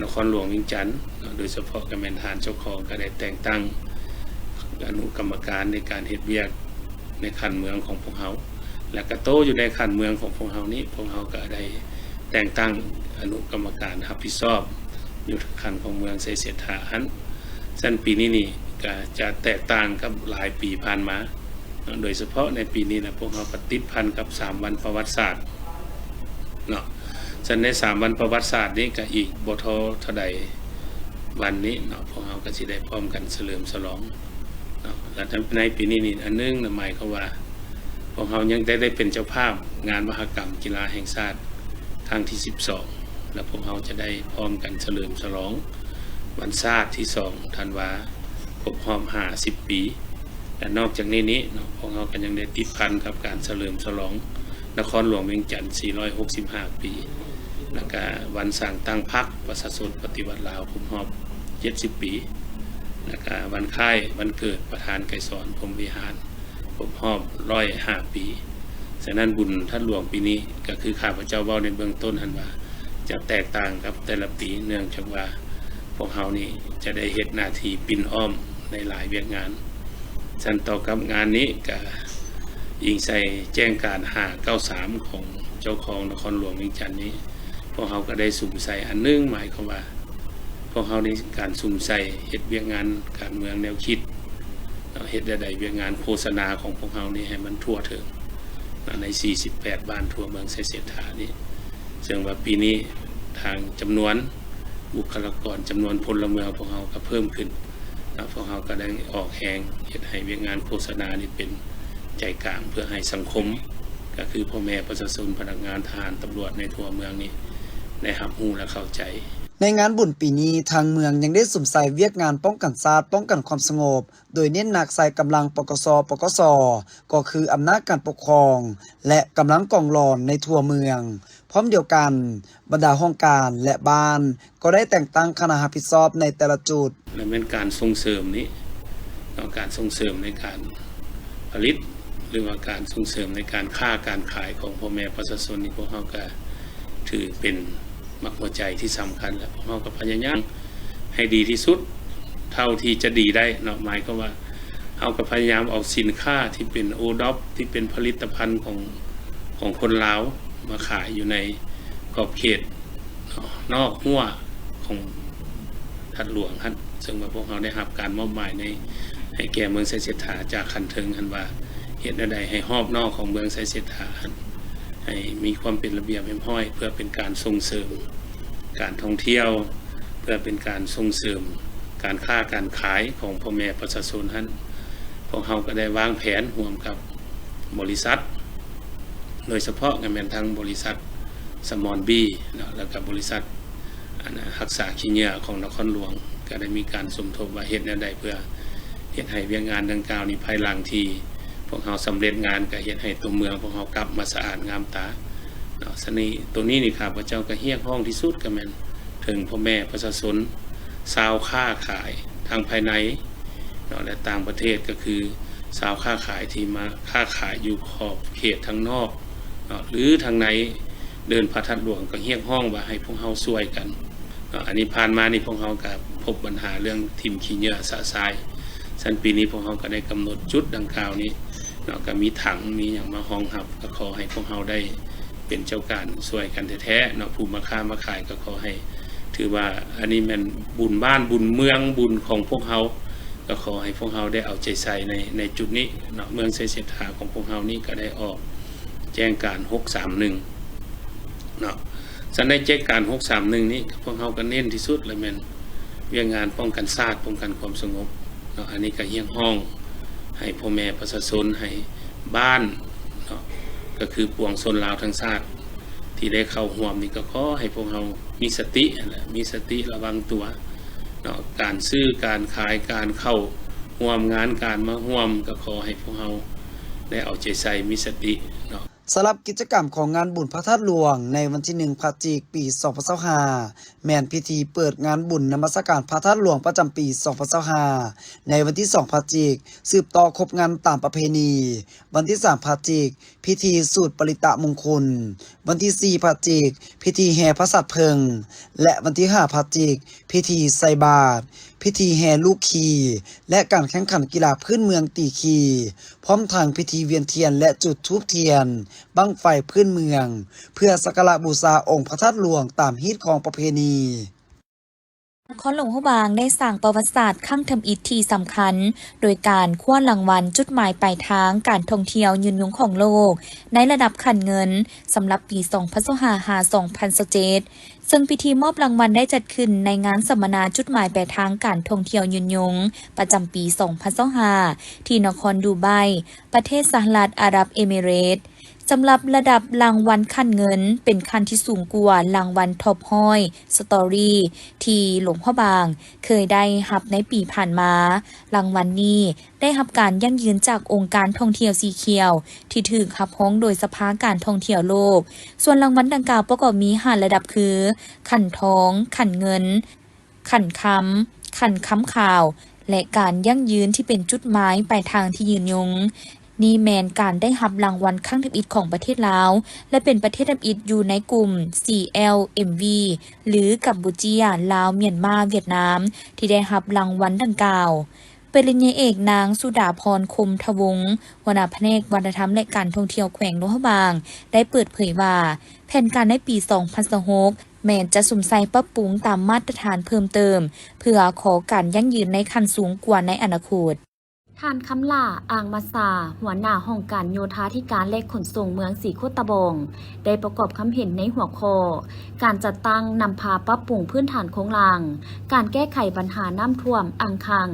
ນະຄອນຫຼວງວຽງຈັນເນາະ, ໂດຍສະເພາະກໍແມ່ນທ່ານເຈົ້າຄອງກໍໄດ້ແຕ່ງຕັ້ງອະນຸກຳມະການໃນການເຮັດວຽກໃນຂັ້ນເມືອງຂອງພວກເຮົາ ແລະ ກະໂຕຢູ່ໃນຂັ້ນເມືອງຂອງພວກເຮົານີ້ ພວກເຮົາກໍໄດ້ແຕ່ງຕັ້ງອະນຸກຳມະການຮັບຜິດຊອບຢູ່ຂັ້ນຂອງເມືອງໄຊເສດຖາຫັ້ນ. ຊັ້ນປີນີ້ນີ້ກໍຈະແຕກຕ່າງກັບຫຼາຍປີຜ່ານມາເນາະ, ໂດຍສະເພາະໃນປີນີ້ນະ ພວກເຮົາກໍຕິດພັນກັບສາມວັນປະຫວັດສາດເນາະ. ຊັ້ນໃນສາມວັນປະຫວັດສາດນີ້ ກໍອີກບໍ່ທໍ່ເທົ່າໃດວັນນີ້ເນາະ ພວກເຮົາກໍຊິໄດ້ພ້ອມກັນສະເຫຼີມສະຫຼອງເນາະ. ແລະ ໃນປີນີ້ນີ້ ອັນໜຶ່ງນະ ໝາຍຄວາມວ່າ ພວກເຮົາຍັງໄດ້ ໄດ້ເປັນເຈົ້າພາບງານມະຫະກຳກິລາແຫ່ງຊາດຄັ້ງທີສິບສອງ ແລະ ພວກເຮົາຈະໄດ້ພ້ອມກັນສະເຫຼີມສະຫຼອງວັນຊາດທີສອງທັນວາ ຄົບຮອບຫ້າສິບປີ. ແລະ ນອກຈາກນີ້ນີ້ເນາະ ພວກເຮົາກໍຍັງໄດ້ຕິດພັນກັບການສະເຫຼີມສະຫຼອງນະຄອນຫຼວງວຽງຈັນສີ່ຮ້ອຍຫົກສິບຫ້າປີ ແລ້ວກະວັນສ້າງຕັ້ງພັກປະຊາຊົນປະຕິວັດລາວຄົບຮອບເຈັດສິບປີ ແລ້ວກະວັນຄ້າຍວັນເກີດປະທານໄກສອນ ພົມວິຫານ ຄົບຮອບຮ້ອຍຫ້າປີ. ສະນັ້ນ ບຸນທາດຫຼວງປີນີ້ ກໍຄືຂ້າພະເຈົ້າເວົ້າໃນເບື້ອງຕົ້ນຫັ້ນວ່າ ຈະແຕກຕ່າງກັບແຕ່ລະປີ ເນື່ອງຈາກວ່າພວກເຮົານີ້ຈະໄດ້ເຮັດໜ້າທີ່ປິ່ນອ້ອມໃນຫຼາຍວຽກງານ. ຊັ້ນຕໍ່ກັບງານນີ້ ກະອີງໃສ່ແຈ້ງການຫ້າເກົ້າສາມຂອງເຈົ້າຄອງນະຄອນຫຼວງວຽງຈັນນີ້ ພວກເຮົາກໍໄດ້ສຸມໃສ່ອັນໜຶ່ງ ໝາຍຄວາມວ່າ ພວກເຮົາໃນການສຸມໃສ່ເຮັດວຽກງານການເມືອງແນວຄິດເນາະ, ເຮັດແນວໃດວຽກງານໂຄສະນາຂອງພວກເຮົານີ້ໃຫ້ມັນທົ່ວເຖິງເນາະ ໃນສີ່ສິບແປດບ້ານທົ່ວເມືອງໄຊເສດຖານີ້. ເຊິ່ງວ່າປີນີ້ທາງຈຳນວນບຸກຄະລາກອນ ຈຳນວນພົນລະເມືອງພວກເຮົາກໍເພີ່ມຂຶ້ນເນາະ, ພວກເຮົາກໍໄດ້ອອກແຮງເຮັດໃຫ້ວຽກງານໂຄສະນານີ້ເປັນໃຈກາງ ເພື່ອໃຫ້ສັງຄົມ ກໍຄືພໍ່ແມ່ປະຊາຊົນ ພະນັກງານ ທະຫານ ຕຳຫຼວດໃນທົ່ວເມືອງນີ້ ໄດ້ຮັບຮູ້ ແລະ ເຂົ້າໃຈ. ໃນງານບຸນປີນີ້, ທາງເມືອງຍັງໄດ້ສຸມໃສ່ວຽກງານປ້ອງກັນຊາດ, ປ້ອງກັນຄວາມສະຫງົບ, ໂດຍເນັ້ນໜັກໃສ່ກຳລັງ ປກສ, ປກສ, ກໍຄືອຳນາດການປົກຄອງ ແລະ ກຳລັງກອງຫຼອນໃນທົ່ວເມືອງ. ພ້ອມດຽວກັນ, ບັນດາຫ້ອງການ ແລະ ບ້ານ ກໍໄດ້ແຕ່ງຕັ້ງຄະນະຮັບຜິດຊອບໃນແຕ່ລະຈຸດ. ແລະ ແມ່ນການສົ່ງເສີມນີ້ເນາະ, ການສົ່ງເສີມໃນການຜະລິດ ຫຼືວ່າການສົ່ງເສີມໃນການຄ້າການຂາຍຂອງພໍ່ແມ່ປະຊາຊົນນີ້, ພວກເຮົາກໍຖືເປັນໝັກຫົວໃຈທີ່ສຳຄັນ ແລະ ພວກເຮົາກໍພະຍາຍາມໃຫ້ດີທີ່ສຸດເທົ່າທີ່ຈະດີໄດ້ເນາະ. ໝາຍຄວາມວ່າ ເຮົາກໍພະຍາຍາມເອົາສິນຄ້າທີ່ເປັນໂອດອບ ທີ່ເປັນຜະລິດຕະພັນຂອງ ຂອງຄົນລາວມາຂາຍຢູ່ໃນຂອບເຂດ ເນາະ ນອກຮົ້ວຂອງທາດຫຼວງຫັ້ນ, ເຊິ່ງວ່າພວກເຮົາໄດ້ຮັບການມອບໝາຍໃນ ໃຫ້ແກ່ເມືອງໄຊເສດຖາຈາກຂັ້ນເທິງຫັ້ນວ່າ ເຮັດແນວໃດໃຫ້ຮອບນອກຂອງເມືອງໄຊເສດຖາຫັ້ນ ໃຫ້ມີຄວາມເປັນລະບຽບຮຽບຮ້ອຍ ເພື່ອເປັນການສົ່ງເສີມການທ່ອງທ່ຽວ, ເພື່ອເປັນການສົ່ງເສີມການຄ້າການຂາຍຂອງພໍ່ແມ່ປະຊາຊົນຫັ້ນ. ພວກເຮົາກໍໄດ້ວາງແຜນຮ່ວມກັບ ບໍລິສັດ ໂດຍສະເພາະກໍແມ່ນທັງບໍລິສັດສະມອນບີເນາະ ແລ້ວກໍບໍລິສັດ ອັນ ຮັກສາຂີ້ເຫຍື້ອຂອງນະຄອນຫຼວງ ກໍໄດ້ມີການສົມທົບວ່າເຮັດແນວໃດເພື່ອເຮັດໃຫ້ວຽກງານດັ່ງກ່າວນີ້ ພາຍຫຼັງທີ່ພວກເຮົາສຳເລັດງານ ກໍເຮັດໃຫ້ຕົວເມືອງພວກເຮົາກັບມາສະອາດງາມຕາເນາະ. ສະນີ້ ໂຕນີ້ນີ້ ຂ້າພະເຈົ້າກໍຮຽກຮ້ອງທີ່ສຸດ ກໍແມ່ນເຖິງພໍ່ແມ່ປະຊາຊົນ ຊາວຄ້າຂາຍທັງພາຍໃນ ເນາະ ແລະ ຕ່າງປະເທດ ກໍຄືຊາວຄ້າຂາຍທີ່ມາຄ້າຂາຍຢູ່ຂອບເຂດທາງນອກເນາະ ຫຼື ທາງໃນເດີ່ນພະທາດຫຼວງ ກໍຮຽກຮ້ອງວ່າໃຫ້ພວກເຮົາຊ່ວຍກັນເນາະ. ອັນນີ້ຜ່ານມານີ້ ພວກເຮົາກໍພົບບັນຫາເລື່ອງຖິ້ມຂີ້ເຫຍື້ອຊະຊາຍ, ຊັ້ນປີນີ້ພວກເຮົາກໍໄດ້ກຳນົດຈຸດດັ່ງກ່າວນີ້ເນາະ, ກໍມີຖັງມີຫຍັງມາຮອງຮັບ, ກໍຂໍໃຫ້ພວກເຮົາໄດ້ເປັນເຈົ້າການຊ່ວຍກັນແທ້ໆເນາະ. ຜູ້ມາຄ້າມາຂາຍກໍຂໍໃຫ້ຖືວ່າອັນນີ້ແມ່ນບຸນບ້ານບຸນເມືອງ, ບຸນຂອງພວກເຮົາ, ກໍຂໍໃຫ້ພວກເຮົາໄດ້ເອົາໃຈໃສ່ໃນ ໃນຈຸດນີ້ເນາະ. ເມືອງໄຊເສດຖາຂອງພວກເຮົານີ້ກໍໄດ້ອອກແຈ້ງການຫົກສາມໜຶ່ງເນາະ. ຊັ້ນໃນແຈ້ງການຫົກສາມໜຶ່ງນີ້ ພວກເຮົາກໍເນັ້ນທີ່ສຸດລະແມ່ນວຽກງານປ້ອງກັນຊາດ, ປ້ອງກັນຄວາມສະຫງົບເນາະ. ອັນນີ້ກໍຮຽກຮ້ອງໃຫ້ພໍ່ແມ່ປະຊາຊົນ, ໃຫ້ບ້ານເນາະ, ກໍຄືປວງຊົນລາວທັງຊາດ ທີ່ໄດ້ເຂົ້າຮ່ວມນີ້ ກໍຂໍໃຫ້ພວກເຮົາມີສະຕິຫັ້ນແຫຼະ, ມີສະຕິລະວັງຕົວເນາະ, ການຊື້ການຂາຍ, ການເຂົ້າຮ່ວມງານ, ການມາຮ່ວມ, ກໍຂໍໃຫ້ພວກເຮົາໄດ້ເອົາໃຈໃສ່, ມີສະຕິເນາະ. ສຳລັບກິດຈະກຳຂອງງານບຸນພະທາດຫຼວງໃນວັນທີໜຶ່ງພະຈິກ ປີສອງພັນຊາວຫ້າ ແມ່ນພິທີເປີດງານບຸນນະມັດສະການພະທາດຫຼວງປະຈຳປີສອງພັນຊາວຫ້າ ໃນວັນທີສອງພະຈິກ ສືບຕໍ່ຄົບງານຕາມປະເພນີ, ວັນທີສາມພະຈິກ ພິທີສູດປະລິຕະມຸງຄຸນ, ວັນທີສີ່ພະຈິກ ພິທີແຫ່ພະສາດເຜິ້ງ ແລະ ວັນທີຫ້າພະຈິກ ພິທີໃສ່ບາດ, ພິທີແຫ່ລູກຂີ່ ແລະ ການແຂ່ງຂັນກິລາພື້ນເມືອງຕີຂີ່, ພ້ອມທັງພິທີວຽນທຽນ ແລະ ຈຸດທູບທຽນ, ບັ້ງໄຟພື້ນເມືອງ ເພື່ອສັກກາລະບູຊາອົງພະທາດຫຼວງຕາມຮີດຄອງປະເພນີ. ນະຄອນຫຼວງພະບາງໄດ້ສ້າງປະຫວັດສາດຄັ້ງທຳອິດທີ່ສຳຄັນ ໂດຍການຄວ້າລາງວັນຈຸດໝາຍປາຍທາງການທ່ອງທ່ຽວຍືນຍົງຂອງໂລກ ໃນລະດັບຂັ້ນເງິນ ສຳລັບປີສອງພັນຊາວຫ້າ ຫາ ສອງພັນຊາວເຈັດ ເຊິ່ງພິທີມອບລາງວັນໄດ້ຈັດຂຶ້ນໃນງານສຳມະນາຈຸດໝາຍປາຍທາງການທ່ອງທ່ຽວຍືນຍົງ ປະຈຳປີສອງພັນຊາວຫ້າ ທີ່ນະຄອນດູໄບ, ປະເທດສະຫະລັດອາຣັບເອມິເຣດ. ສຳລັບລະດັບລາງວັນຂັ້ນເງິນ ເປັນຂັ້ນທີ່ສູງກວ່າລາງວັນທັອບຮ້ອຍສະຕໍຣີ ທີ່ຫຼວງພະບາງເຄີຍໄດ້ຮັບໃນປີຜ່ານມາ. ລາງວັນນີ້ໄດ້ຮັບການຢັ້ງຢືນຈາກອົງການທ່ອງທ່ຽວສີຂຽວ ທີ່ຖືກຮັບຮອງໂດຍສະພາການທ່ອງທ່ຽວໂລກ. ສ່ວນລາງວັນດັ່ງກ່າວປະກອບມີຫ້າລະດັບຄື ຂັ້ນທອງ, ຂັ້ນເງິນ, ຂັ້ນຄຳ, ຂັ້ນຄຳຂາວ ແລະ ການຢັ້ງຢືນທີ່ເປັນຈຸດໝາຍປາຍທາງທີ່ຍືນຍົງ. ນີ້ແມ່ນການໄດ້ຮັບລາງວັນຄັ້ງທຳອິດຂອງປະເທດລາວ ແລະ ເປັນປະເທດທຳອິດຢູ່ໃນກຸ່ມ ຊີແອລເອັມວີ ຫຼື ກຳປູເຈຍ, ລາວ, ມຽນມາ, ຫວຽດນາມ ທີ່ໄດ້ຮັບລາງວັນດັ່ງກ່າວ. ປະລິນຍາເອກ ນາງ ສຸດາພອນ ຄົມທະວົງ ຫົວໜ້າພະແນກວັດທະນະທຳ ແລະ ການທ່ອງທ່ຽວແຂວງຫຼວງພະບາງ ໄດ້ເປີດເຜີຍວ່າ ແຜນການໃນປີສອງພັນຊາວຫົກ ແມ່ນຈະສຸມໃສ່ປັບປຸງຕາມມາດຕະຖານເພີ່ມເຕີມ ເພື່ອຂໍການຢັ້ງຢືນໃນຂັ້ນສູງກວ່າໃນອະນາຄົດ. ທ່ານ ຄຳຫຼ້າ ອ່າງມາຊາ ຫົວໜ້າຫ້ອງການໂຍທາທິການ ແລະ ຂົນສົ່ງເມືອງສີໂຄດຕະບອງ ໄດ້ປະກອບຄຳເຫັນໃນຫົວຂໍ້ ການຈັດຕັ້ງນຳພາປັບປຸງພື້ນຖານໂຄງລ່າງ, ການແກ້ໄຂບັນຫານ້ຳຖ້ວມອັ່ງຄັງ,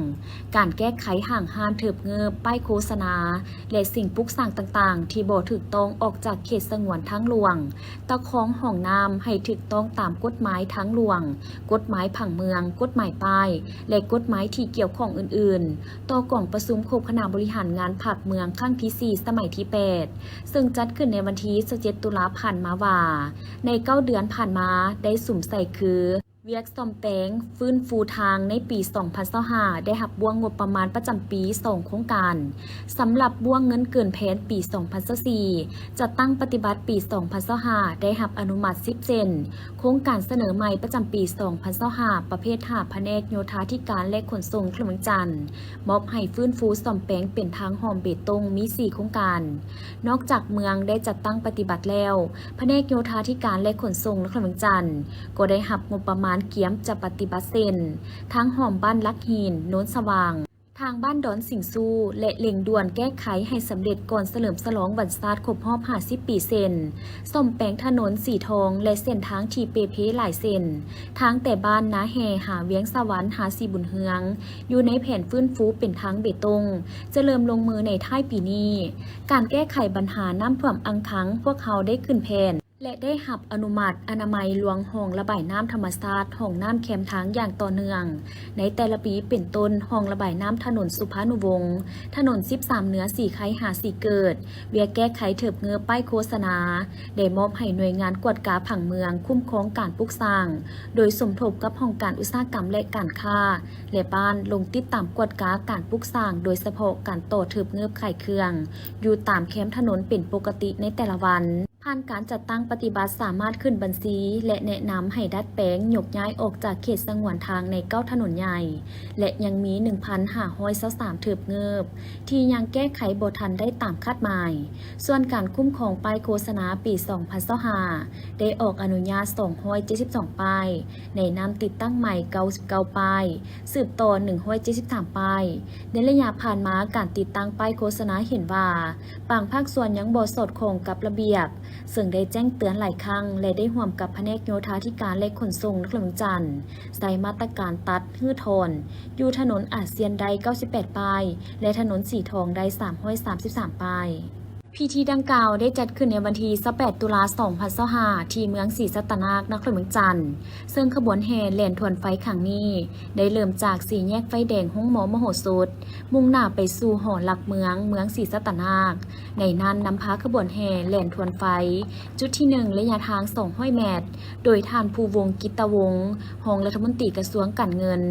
ການແກ້ໄຂຫ້າງຮ້ານເທີບເງີບ, ປ້າຍໂຄສະນາ ແລະ ສິ່ງປຸກສ້າງຕ່າງໆ ທີ່ບໍ່ຖືກຕ້ອງອອກຈາກເຂດສະຫງວນທາງຫຼວງ, ຕະຄອງຮ່ອງນ້ຳໃຫ້ຖືກຕ້ອງຕາມກົດໝາຍທາງຫຼວງ, ກົດໝາຍຜັງເມືອງ, ກົດໝາຍປ້າຍ ແລະ ກົດໝາຍທີ່ກ່ຽວຂ້ອງອື່ນໆ ຕໍ່ກອງປະຊຸມຄົບຄະນະບໍລິຫານງານພັກເມືອງຄັ້ງທີສີ່ ສະໄໝທີແປດ ເຊິ່ງຈັດຂຶ້ນໃນວັນທີຊາວເຈັດ ຕຸລາຜ່ານມາວ່າ ໃນເກົ້າເດືອນຜ່ານມາໄດ້ສຸມໃສ່ຄື ວຽກສ້ອມແປງຟື້ນຟູທາງໃນປີສອງພັນຊາວຫ້າ ໄດ້ຮັບບ້ວງງົບປະມານປະຈຳປີສອງໂຄງການ. ສຳລັບບ້ວງເງິນເກີນແຜນປີສອງພັນຊາວສີ່ ຈັດຕັ້ງປະຕິບັດປີສອງພັນຊາວຫ້າ ໄດ້ຮັບອະນຸມັດສິບເສັ້ນ. ໂຄງການສະເໜີໃໝ່ປະຈຳປີສອງພັນຊາວຫ້າ ປະເພດຫ້າ ພະແນກໂຍທາທິການ ແລະ ຂົນສົ່ງນະຄອນຫຼວງວຽງຈັນ ມອບໃຫ້ຟື້ນຟູສ້ອມແປງເປັນທາງຮ່ອມເບຕົງມີສີ່ໂຄງການ. ນອກຈາກເມືອງໄດ້ຈັດຕັ້ງປະຕິບັດແລ້ວ, ພະແນກໂຍທາທິການ ແລະ ຂົນສົ່ງນະຄອນຫຼວງວຽງຈັນ ກໍໄດ້ຮັບງົບປະມານກຽມຈະປະຕິບັດເຊັ່ນ ທາງຮ່ອມບ້ານຫຼັກຫີນ, ໂນນສະຫວ່າງ, ທາງບ້ານດອນສິງຊູ ແລະ ເລັ່ງດ່ວນແກ້ໄຂໃຫ້ສຳເລັດກ່ອນສະເຫຼີມສະຫຼອງວັນຊາດຄົບຮອບຫ້າສິບປີເຊັ່ນ ສ້ອມແປງຖະໜົນສີທອງ ແລະ ເສັ້ນທາງທີ່ເປ່ເພຫຼາຍເສັ້ນ, ທາງແຕ່ບ້ານນາແຮ່ຫາວຽງສະຫວັນ ຫາສີບຸນເຮືອງ ຢູ່ໃນແຜນຟື້ນຟູເປັນທາງເບຕົງ ຈະເລີ່ມລົງມືໃນທ້າຍປີນີ້. ການແກ້ໄຂບັນຫານ້ຳຖ້ວມອັ່ງຄັງ ພວກເຮົາໄດ້ຂຶ້ນແຜນ ແລະ ໄດ້ຮັບອະນຸມັດອະນາໄມລວງຮ່ອງລະບາຍນ້ຳທຳມະຊາດ ຮ່ອງນ້ຳແຄມທາງຢ່າງຕໍ່ເນື່ອງໃນແຕ່ລະປີ ເປັນຕົ້ນ ຮ່ອງລະບາຍນ້ຳຖະໜົນສຸພານຸວົງ, ຖະໜົນສິບສາມເໜືອ ສີໄຄ ຫາສີເກີດ, ວຽກແກ້ໄຂເທີບເງີບປ້າຍໂຄສະນາ ໄດ້ມອບໃຫ້ໜ່ວຍງານກວດກາຜັງເມືອງຄຸ້ມຄອງການປຸກສ້າງ ໂດຍສົມທົບກັບຫ້ອງການອຸດສາຫະກຳ ແລະ ການຄ້າ ແລະ ບ້ານ ລົງຕິດຕາມກວດກາການປຸກສ້າງ ໂດຍສະເພາະການຕໍ່ເທີບເງີບຂາຍເຄື່ອງ ຢູ່ຕາມແຄມຖະໜົນເປັນປົກກະຕິໃນແຕ່ລະວັນ. ຜ່ານການຈັດຕັ້ງປະຕິບັດ ສາມາດຂຶ້ນບັນຊີ ແລະ ແນະນຳໃຫ້ດັດແປງຍົກຍ້າຍອອກຈາກເຂດສະຫງວນທາງໃນເກົ້າຖະໜົນໃຫຍ່ ແລະ ຍັງມີໜຶ່ງພັນຫ້າຮ້ອຍຊາວສາມເທີບເງີບ ທີ່ຍັງແກ້ໄຂບໍ່ທັນໄດ້ຕາມຄາດໝາຍ. ສ່ວນການຄຸ້ມຄອງປ້າຍໂຄສະນາປີສອງພັນຊາວຫ້າ ໄດ້ອອກອະນຸຍາດສອງຮ້ອຍເຈັດສິບສອງປ້າຍ, ແນະນຳຕິດຕັ້ງໃໝ່ເກົ້າສິບເກົ້າປ້າຍ, ສືບຕໍ່ໜຶ່ງຮ້ອຍເຈັດສິບສາມປ້າຍ. ໃນໄລຍະຜ່ານມາ, ການຕິດຕັ້ງປ້າຍໂຄສະນາເຫັນວ່າ ບາງພາກສ່ວນຍັງບໍ່ສອດຄ່ອງກັບລະບຽບ, ເຊິ່ງໄດ້ແຈ້ງເຕືອນຫຼາຍຄັ້ງ ແລະ ໄດ້ຮ່ວມກັບພະແນກໂຍທາທິການ ແລະ ຂົນສົ່ງນະຄອນຫຼວງວຽງຈັນ ໃຊ້ມາດຕະການຕັດ, ຮື້ຖອນ ຢູ່ຖະໜົນອາຊຽນໄດ້ເກົ້າສິບແປດປ້າຍ ແລະ ຖະໜົນສີທອງໄດ້ສາມຮ້ອຍສາມສິບສາມປ້າຍ. ພິທີດັ່ງກ່າວໄດ້ຈັດຂຶ້ນໃນວັນທີຊາວແປດ ຕຸລາ ສອງພັນຊາວຫ້າ ທີ່ເມືອງສີສັດຕະນາກ ນະຄອນຫຼວງວຽງຈັນ, ເຊິ່ງຂະບວນແຫ່ແລ່ນທວນໄຟຄັ້ງນີ້ ໄດ້ເລີ່ມຈາກສີ່ແຍກໄຟແດງໂຮງໝໍມະໂຫສົດ, ມຸ່ງໜ້າໄປສູ່ຫໍຫຼັກເມືອງ ເມືອງສີສັດຕະນາກ. ໃນນັ້ນນຳພາຂະບວນແຫ່ແລ່ນທວນໄຟ ຈຸດທີໜຶ່ງ ໄລຍະທາງສອງຮ້ອຍແມັດ, ໂດຍທ່ານ ພູວົງ ກິດຕະວົງ ຮອງລັດຖະມົນຕີກະຊວງການເງິນ,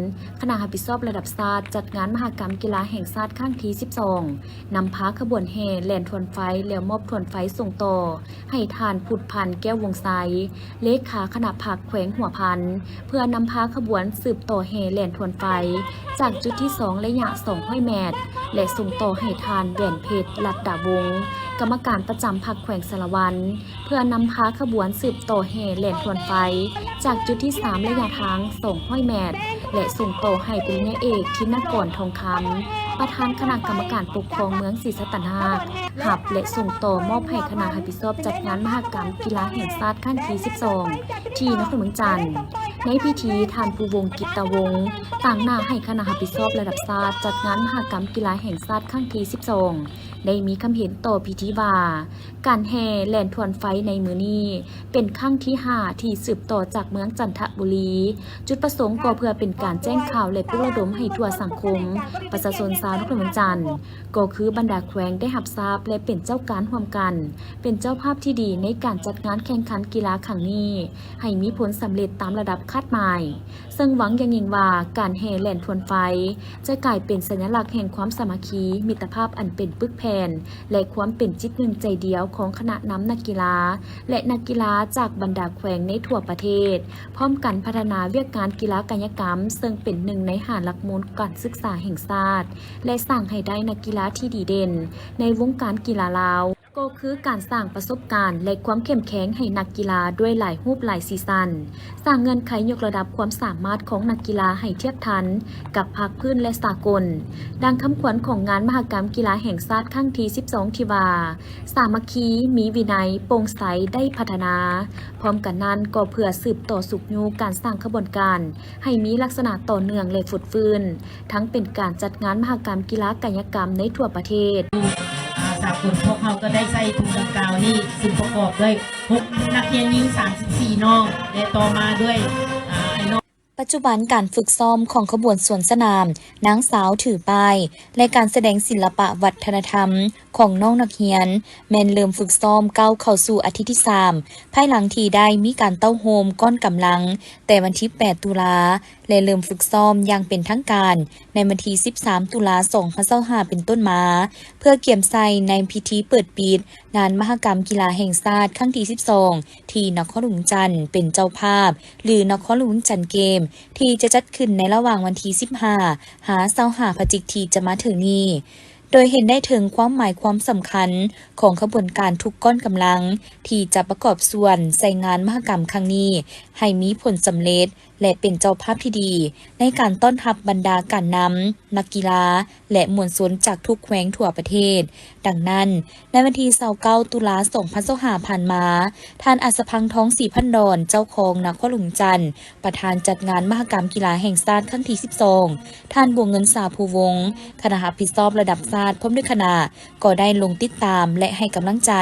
ຄະນະຮັບຜິດຊອບລະດັບຊາດ ຈັດງານມະຫະກຳກິລາແຫ່ງຊາດຄັ້ງທີສິບສອງ ນຳພາຂະບວນແຫ່ແລ່ນທວນໄຟ ແລ້ວມອບທວນໄຟສົ່ງຕໍ່ໃຫ້ທ່ານ ພຸດພັນ ແກ້ວວົງໄຊ ເລຂາຄະນະພັກແຂວງຫົວພັນ ເພື່ອນຳພາຂະບວນສືບຕໍ່ແຫ່ແລ່ນທວນໄຟ ຈາກຈຸດທີສອງ ໄລຍະສອງຮ້ອຍແມັດ ແລະ ສົ່ງຕໍ່ໃຫ້ທ່ານ ແຫວນເພັດ ລັດດາວົງ ກຳມະການປະຈຳພັກແຂວງສາລະວັນ ເພື່ອນຳພາຂະບວນສືບຕໍ່ແຫ່ແລ່ນທວນໄຟ ຈາກຈຸດທີສາມ ໄລຍະທາງສອງຮ້ອຍແມັດ ແລະ ສົ່ງຕໍ່ໃຫ້ປະລິນຍາເອກ ທິນະກອນ ທອງຄຳ ປະທານຄະນະກຳມະການປົກຄອງເມືອງສີສັດຕະນາກ ຮັບ ແລະ ສົ່ງຕໍ່ມອບໃຫ້ຄະນະຮັບຜິດຊອບຈັດງານມະຫະກຳກິລາແຫ່ງຊາດຄັ້ງທີສິບສອງ ທີ່ນະຄອນຫຼວງວຽງຈັນ. ໃນພິທີ, ທ່ານ ພູວົງ ກິດຕະວົງ ຕາງໜ້າໃຫ້ຄະນະຮັບຜິດຊອບລະດັບຊາດຈັດງານມະຫະກຳກິລາແຫ່ງຊາດຄັ້ງທີສິບສອງ ໄດ້ມີຄຳເຫັນຕໍ່ພິທີວ່າ ການແຫ່ແລ່ນທວນໄຟໃນມື້ນີ້ ເປັນຄັ້ງທີຫ້າທີ່ສືບຕໍ່ຈາກເມືອງຈັນທະບູລີ. ຈຸດປະສົງກໍເພື່ອເປັນການແຈ້ງຂ່າວ ແລະ ປຸກລະດົມໃຫ້ທົ່ວສັງຄົມ ປະຊາຊົນຊາວນະຄອນຫຼວງວຽງຈັນ ກໍຄືບັນດາແຂວງໄດ້ຮັບຊາບ ແລະ ເປັນເຈົ້າການຮ່ວມກັນ ເປັນເຈົ້າພາບທີ່ດີໃນການຈັດງານແຂ່ງຂັນກິລາຄັ້ງນີ້ ໃຫ້ມີຜົນສຳເລັດຕາມລະດັບຄາດໝາຍ. ເຊິ່ງຫວັງຢ່າງຍິ່ງວ່າ ການແຫ່ແລ່ນທວນໄຟ ຈະກາຍເປັນສັນຍະລັກແຫ່ງຄວາມສາມັກຄີ, ມິດຕະພາບອັນເປັນປຶກແຜ່ນ ແລະ ຄວາມເປັນຈິດໜຶ່ງໃຈດຽວຂອງຄະນະນຳນັກກິລາ ແລະ ນັກກິລາຈາກບັນດາແຂວງໃນທົ່ວປະເທດ, ພ້ອມກັນພັດທະນາວຽກງານກິລາກາຍະກຳ ເຊິ່ງເປັນໜຶ່ງໃນຫ້າຫຼັກມູນການສຶກສາແຫ່ງຊາດ ແລະ ສ້າງໃຫ້ໄດ້ນັກກິລາທີ່ດີເດັ່ນໃນວົງການກິລາລາວ. ກໍຄືການສ້າງປະສົບການ ແລະ ຄວາມເຂັ້ມແຂງໃຫ້ນັກກິລາດ້ວຍຫຼາຍຮູບຫຼາຍສີສັນ, ສ້າງເງື່ອນໄຂຍົກລະດັບຄວາມສາມາດຂອງນັກກິລາໃຫ້ທຽບທັນກັບພາກພື້ນ ແລະ ສາກົນ, ດັ່ງຄຳຂວັນຂອງງານມະຫະກຳກິລາແຫ່ງຊາດຄັ້ງທີສິບສອງ ທີ່ວ່າ ສາມັກຄີ, ມີວິໄນ, ໂປ່ງໃສ, ໄດ້ພັດທະນາ. ພ້ອມກັນນັ້ນກໍເພື່ອສືບຕໍ່ຊຸກຍູ້ການສ້າງຂະບວນການໃຫ້ມີລັກສະນະຕໍ່ເນື່ອງ ແລະ ຟົດຟື້ນ, ທັງເປັນການຈັດງານມະຫະກຳກິລາກາຍະກຳໃນທົ່ວປະເທດ. ອ່າ ສາກົນພວກເຮົາກໍໄດ້ໃສ່ທຸງດັ່ງກ່າວນີ້ ຊຶ່ງປະກອບດ້ວຍຫົກນັກຮຽນຍິງ ສາມສິບສີ່ ນ້ອງ ແລະ ຕໍ່ມາດ້ວຍ ອ່າ ອ້າຍນ້ອງ. ປັດຈຸບັນການຝຶກຊ້ອມຂອງຂະບວນສວນສະໜາມນາງສາວຖືປ້າຍ ແລະ ການສະແດງສິລະປະວັດທະນະທຳຂອງນ້ອງນັກຮຽນ ແມ່ນເລີ່ມຝຶກຊ້ອມກ້າວເຂົ້າສູ່ອາທິດທີສາມ ພາຍຫຼັງທີ່ໄດ້ມີການເຕົ້າໂຮມກ້ອນກຳລັງແຕ່ວັນທີແປດ ຕຸລາ ແລະ ເລີ່ມຝຶກຊ້ອມຢ່າງເປັນທາງການໃນວັນທີສິບສາມ ຕຸລາ ສອງພັນຊາວຫ້າ ເປັນຕົ້ນມາ ເພື່ອກຽມໃສ່ໃນພິທີເປີດປິດງານມະຫະກຳກິລາແຫ່ງຊາດຄັ້ງທີສິບສອງ ທີ່ນະຄອນຫຼວງວຽງຈັນເປັນເຈົ້າພາບ ຫຼື ນະຄອນຫຼວງວຽງຈັນເກມ ທີ່ຈະຈັດຂຶ້ນໃນລະຫວ່າງວັນທີສິບຫ້າ ຫາ ຊາວຫ້າ ພະຈິກທີ່ຈະມາເຖິງນີ້. ໂດຍເຫັນໄດ້ເຖິງຄວາມໝາຍຄວາມສຳຄັນຂອງຂະບວນການທຸກກ້ອນກຳລັງ ທີ່ຈະປະກອບສ່ວນໃສ່ງານມະຫະກຳຄັ້ງນີ້ ໃຫ້ມີຜົນສຳເລັດ ແລະ ເປັນເຈົ້າພາບທີ່ດີໃນການຕ້ອນຮັບບັນດາການນຳ, ນັກກິລາ ແລະ ມວນຊົນຈາກທຸກແຂວງທົ່ວປະເທດ. ດັ່ງນັ້ນ, ໃນວັນທີຊາວເກົ້າ ຕຸລາ ສອງພັນຊາວຫ້າ ຜ່ານມາ, ທ່ານ ອັດສະພັງ ທອງສີພັນດອນ ເຈົ້າຄອງນະຄອນຫຼວງວຽງຈັນ, ປະທານຈັດງານມະຫະກຳກິລາແຫ່ງຊາດຄັ້ງທີສິບສອງ, ທ່ານ ບົວງເງິນ ສາພູວົງ, ຄະນະຮັບຜິດຊອບລະດັບຊາດ ພ້ອມດ້ວຍຄະນະ ກໍໄດ້ລົງຕິດຕາມ ແລະ ໃຫ້ກຳລັງໃຈ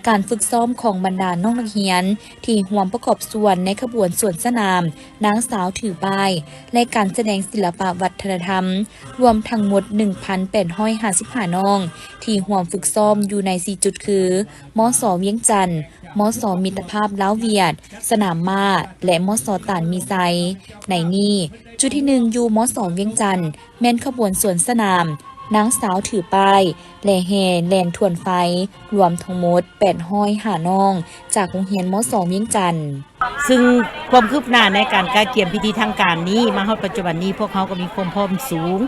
ການຝຶກຊ້ອມຂອງບັນດານ້ອງນັກຮຽນທີ່ຮ່ວມປະກອບສ່ວນໃນຂະບວນສວນສະໜາມນາງສາວຖືປ້າຍ ແລະ ການສະແດງສິລະປະວັດທະນະທຳ ລວມທັງໝົດ ໜຶ່ງພັນແປດຮ້ອຍຫ້າສິບຫ້າ ນ້ອງ ທີ່ຮ່ວມຝຶກຊ້ອມຢູ່ໃນສີ່ຈຸດຄື ມສ ວຽງຈັນ, ມສ ມິດຕະພາບລາວ-ຫວຽດ, ສະໜາມມ້າ ແລະ ມສ ຕານມີໄຊ. ໃນນີ້, ຈຸດທີໜຶ່ງ ຢູ່ ມສ ວຽງຈັນ ແມ່ນຂະບວນສວນສະໜາມນາງສາວຖືປ້າຍ ແລະ ແຫ່ແລ່ນທວນໄຟ ລວມທັງໝົດ ແປດຮ້ອຍຫ້າ ນ້ອງ ຈາກໂຮງຮຽນ ມສ ວຽງຈັນ. ຊຶ່ງຄວາມຄືບໜ້າໃນການກະກຽມພິທີທາງການນີ້ ມາຮອດປັດຈຸບັນນີ້ ພວກເຮົາກໍມີຄວາມພ້ອມສູງ,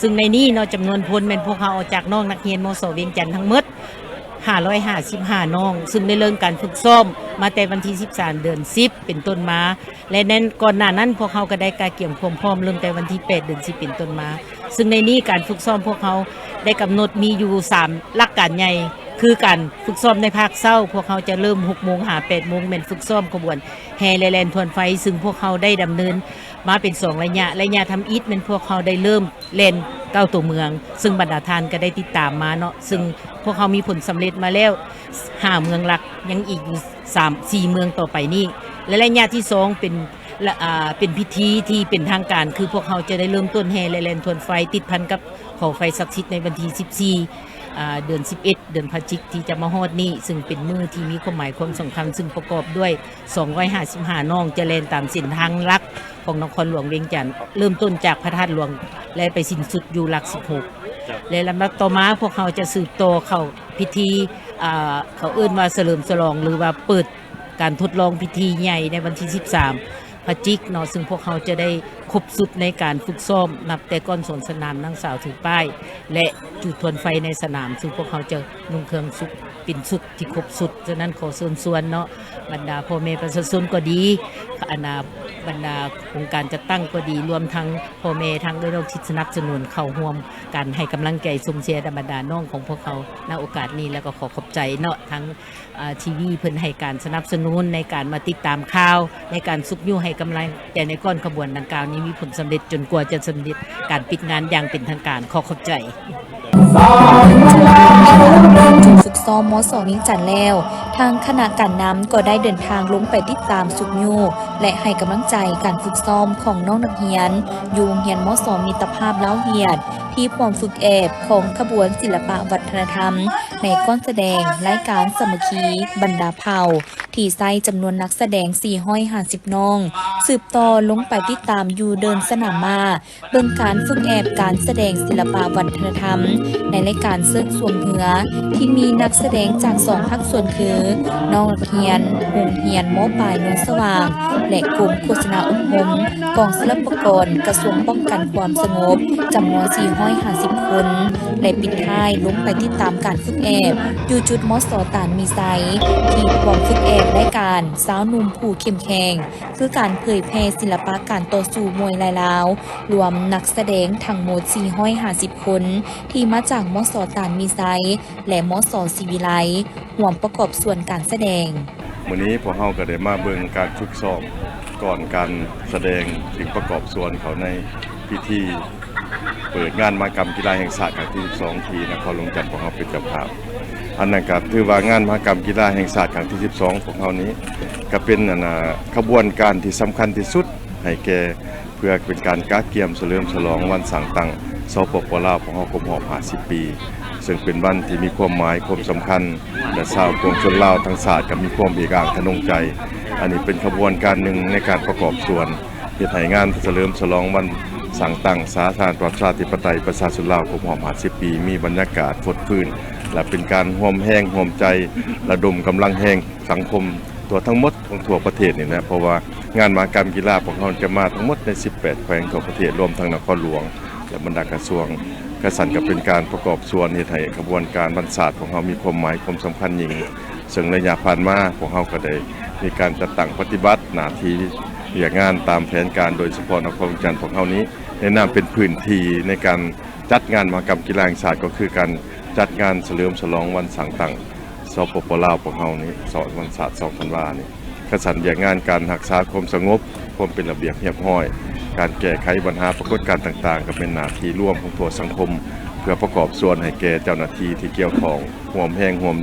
ຊຶ່ງໃນນີ້ເນາະ ຈຳນວນພົນແມ່ນພວກເຮົາເອົາຈາກນ້ອງນັກຮຽນ ມສ ວຽງຈັນ ທັງໝົດ ຫ້າຮ້ອຍຫ້າສິບຫ້າ ນ້ອງ, ຊຶ່ງໃນເລື່ອງການຝຶກຊ້ອມມາແຕ່ວັນທີສິບສາມ ເດືອນສິບ ເປັນຕົ້ນມາ ແລະ ໃນກ່ອນໜ້ານັ້ນ ພວກເຮົາກໍໄດ້ກະກຽມຄວາມພ້ອມເລີ່ມແຕ່ວັນທີແປດ ເດືອນສິບ ເປັນຕົ້ນມາ, ຊຶ່ງໃນນີ້ການຝຶກຊ້ອມພວກເຮົາໄດ້ກຳນົດມີຢູ່ສາມຫຼັກການໃຫຍ່ ຄືການຝຶກຊ້ອມໃນພາກເຊົ້າ ພວກເຮົາຈະເລີ່ມຫົກໂມງຫາແປດໂມງ ແມ່ນຝຶກຊ້ອມຂະບວນແຫ່ ແລະ ແລ່ນທວນໄຟ, ຊຶ່ງພວກເຮົາໄດ້ດຳເນີນມາເປັນສອງໄລຍະ, ໄລຍະທຳອິດແມ່ນພວກເຮົາໄດ້ເລີ່ມ ແລ່ນເກົ້າຕົວເມືອງ, ຊຶ່ງບັນດາທ່ານກໍໄດ້ຕິດຕາມມາເນາະ, ຊຶ່ງພວກເຮົາມີຜົນສຳເລັດມາແລ້ວຫ້າເມືອງຫຼັກ, ຍັງອີກຢູ່ສາມ ສີ່ເມືອງຕໍ່ໄປນີ້ ແລະ ໄລຍະທີສອງເປັນ ລະ ອ່າ ເປັນພິທີທີ່ເປັນທາງການ ຄືພວກເຮົາຈະໄດ້ເລີ່ມຕົ້ນແຫ່ ແລະ ແລ່ນທວນໄຟ ຕິດພັນກັບຫໍໄຟສັກສິດໃນວັນທີສິບສີ່ ອ່າ ເດືອນສິບເອັດ ເດືອນພະຈິກທີ່ຈະມາຮອດນີ້, ຊຶ່ງເປັນມື້ທີ່ມີຄວາມໝາຍຄວາມສຳຄັນ, ຊຶ່ງປະກອບດ້ວຍ ສອງຮ້ອຍຫ້າສິບຫ້າ ນ້ອງ ຈະແລ່ນຕາມເສັ້ນທາງຫຼັກຂອງນະຄອນຫຼວງວຽງຈັນ, ເລີ່ມຕົ້ນຈາກພະທາດຫຼວງ ແລະ ໄປສິ້ນສຸດຢູ່ຫຼັກສິບຫົກ ແລະ ລຳດັບຕໍ່ມາ ພວກເຮົາຈະສືບຕໍ່ເຂົ້າພິທີ ອ່າ ເຂົາເອີ້ນວ່າສະເຫຼີມສະຫຼອງ ຫຼືວ່າເປີດການທົດລອງພິທີໃຫຍ່ໃນວັນທີສິບສາມ ພະຈິກເນາະ, ຊຶ່ງພວກເຮົາຈະໄດ້ຄົບຊຸດໃນການຝຶກຊ້ອມ ນັບແຕ່ກ້ອນສວນສະໜາມນາງສາວຖືປ້າຍ ແລະ ຈູດທວນໄຟໃນສະໜາມ, ຊຶ່ງພວກເຮົາຈະນຸ່ງເຄື່ອງຊຸດ ເປັນຊຸດທີ່ຄົບຊຸດ. ສະນັ້ນ ຂໍເຊີນຊວນເນາະ ບັນດາພໍ່ແມ່ປະຊາຊົນກໍດີ, ອັນນ່າ ບັນດາອົງການຈັດຕັ້ງກໍດີ, ລວມທັງພໍ່ແມ່ທາງເອື້ອຍນ້ອງທີ່ສະໜັບສະໜູນເຂົ້າຮ່ວມກັນໃຫ້ກຳລັງໃຈຊົມເຊຍບັນດານ້ອງຂອງພວກເຮົາ ນະໂອກາດນີ້, ແລ້ວກໍຂໍຂອບໃຈເນາະ ທາງ ອ່າ ທີວີ ເພິ່ນໃຫ້ການສະໜັບສະໜູນໃນການມາຕິດຕາມຂ່າວ, ໃນການຊຸກຍູ້ໃຫ້ກຳລັງໃຈໃນກ້ອນຂະບວນດັ່ງກ່າວນີ້ມີຜົນສຳເລັດ ຈົນກວ່າຈະສຳເລັດການປິດງານຢ່າງເປັນທາງການ. ຂໍຂອບໃຈ. ຈົນຝຶກຊ້ອມ ມສ ວຽງຈັນແລ້ວ, ທາງຄະນະການນຳກໍໄດ້ເດີນທາງລົງໄປຕິດຕາມຊຸກຍູ້ ແລະ ໃຫ້ກຳລັງໃຈການຝຶກຊ້ອມຂອງນ້ອງນັກຮຽນ ຢູ່ໂຮງຮຽນ ມສ ມິດຕະພາບລາວ-ຫວຽດ ທີ່ພວມຝຶກແອບຂອງຂະບວນສິລະປະວັດທະນະທຳ ໃນການສະແດງລາຍການສາມັກຄີບັນດາເຜົ່າ ທີ່ໃຊ້ຈຳນວນນັກສະແດງສີ່ຮ້ອຍຫ້າສິບນ້ອງ ສືບຕໍ່ລົງໄປຕິດຕາມຢູ່ເດີ່ນສະໜາມມ້າ ເບິ່ງການຝຶກແອບການສະແດງສິລະປະວັດທະນະທຳ ໃນລາຍການເຊີດຊ່ວງເຮືອ ທີ່ມີນັກສະແດງຈາກສອງພາກສ່ວນຄື ນ້ອງນັກຮຽນໂຮງຮຽນ ມ.ປາຍ ໂນນສະຫວ່າງ ແລະ ກົມໂຄສະນາອົບຮົມ ກອງສິລະປະກອນ ກະຊວງປ້ອງກັນຄວາມສະຫງົບ ຈຳນວນສີ່ຮ້ອຍຫ້າສິບຄົນ ແລະ ປິດທ້າຍລົງໄປຕິດຕາມການຝຶກແອບ ຢູ່ຈຸດ ມສ ຕານມີໄຊ ທີ່ພວມຝຶກແອບລາຍການຊາວໜຸ່ມຜູ້ເຂັ້ມແຂງ ຄືການເຜີຍແຜ່ສິລະປະການຕໍ່ສູ້ມວຍລາຍລາວ ລວມນັກສະແດງທັງໝົດສີ່ຮ້ອຍຫ້າສິບຄົນ ທີ່ມາຈາກ ມສ ຕານມີໄຊ ແລະ ມສ ສີວິໄລ ຮ່ວມປະກອບສ່ວນການສະແດງ. ມື້ນີ້ພວກເຮົາກໍໄດ້ມາເບິ່ງການຝຶກຊ້ອມກ່ອນການສະແດງ ຊຶ່ງປະກອບສ່ວນເຂົ້າໃນພິທີເປີດງານມະຫະກຳກິລາແຫ່ງຊາດຄັ້ງທີສິບສອງ ທີ່ນະຄອນຫຼວງວຽງຈັນພວກເຮົາເປັນເຈົ້າພາບ. ອັນນັ້ນກໍຖືວ່າງານມະຫະກຳກິລາແຫ່ງຊາດຄັ້ງທີສິບສອງ ພວກເຮົານີ້ ກໍເປັນ ອັນ ອາ ຂະບວນການທີ່ສຳຄັນທີ່ສຸດໃຫ້ແກ່ ເພື່ອເປັນການກະກຽມສະເຫຼີມສະຫຼອງວັນສ້າງຕັ້ງ ສປປ ລາວ ຂອງເຮົາຄົບຮອບຫ້າສິບປີ ເຊິ່ງເປັນວັນທີ່ມີຄວາມໝາຍຄວາມສຳຄັນ ແລະ ຊາວປວງຊົນລາວທັງຊາດກໍມີຄວາມເອກອ້າງທະນົງໃຈ. ອັນນີ້ເປັນຂະບວນການໜຶ່ງໃນການປະກອບສ່ວນ ເຮັດໃຫ້ງານສະເຫຼີມສະຫຼອງວັນສ້າງຕັ້ງສາທາລະນະລັດປະຊາທິປະໄຕປະຊາຊົນລາວຄົບຮອບຫ້າສິບປີ ມີບັນຍາກາດຟົດຟື້ນ ແລະ ເປັນການຮ່ວມແຮງຮ່ວມໃຈ ລະດົມກຳລັງແຮງສັງຄົມ ທົ່ວທັງໝົດຂອງທົ່ວປະເທດນີ້ແຫຼະ ເພາະວ່າງານມະຫະກຳກິລາພວກເຮົາຈະມາທັງໝົດໃນສິບແປດແຂວງທົ່ວປະເທດ ລວມທັງນະຄອນຫຼວງ ແລະ ບັນດາກະຊວງ. ກະຊັ້ນກໍເປັນການປະກອບສ່ວນເຮັດໃຫ້ຂະບວນການວັນຊາດຂອງເຮົາມີຄວາມໝາຍຄວາມສຳຄັນຍິ່ງ, ເຊິ່ງໄລຍະຜ່ານມາພວກເຮົາກໍໄດ້ມີການຈັດຕັ້ງປະຕິບັດໜ້າທີ່ວຽກງານຕາມແຜນການ, ໂດຍສະເພາະນະຄອນຫຼວງວຽງຈັນພວກເຮົານີ້ ໃນນາມເປັນພື້ນທີ່ໃນການຈັດງານມະຫະກຳກິລາແຫ່ງຊາດ ກໍຄືການຈັດງານສະເຫຼີມສະຫຼອງວັນສ້າງຕັ້ງ ສປປ ລາວ ພວກເຮົານີ້ ສອງ ວັນຊາດ ສອງ ທັນວານີ້. ກະຊັ້ນວຽກງານການຮັກສາຄວາມສະຫງົບ, ຄວາມເປັນລະບຽບຮຽບຮ້ອຍ, ການແກ້ໄຂບັນຫາປາກົດການຕ່າງໆ ກໍເປັນໜ້າທີ່ລວມຂອງທົ່ວສັງຄົມ ເພື່ອປະກອບສ່ວນໃຫ້ແກ່ເຈົ້າໜ້າທີ່ທີ່ກ່ຽວຂ້ອງ ຮ່ວມແຮງຮ່ວມ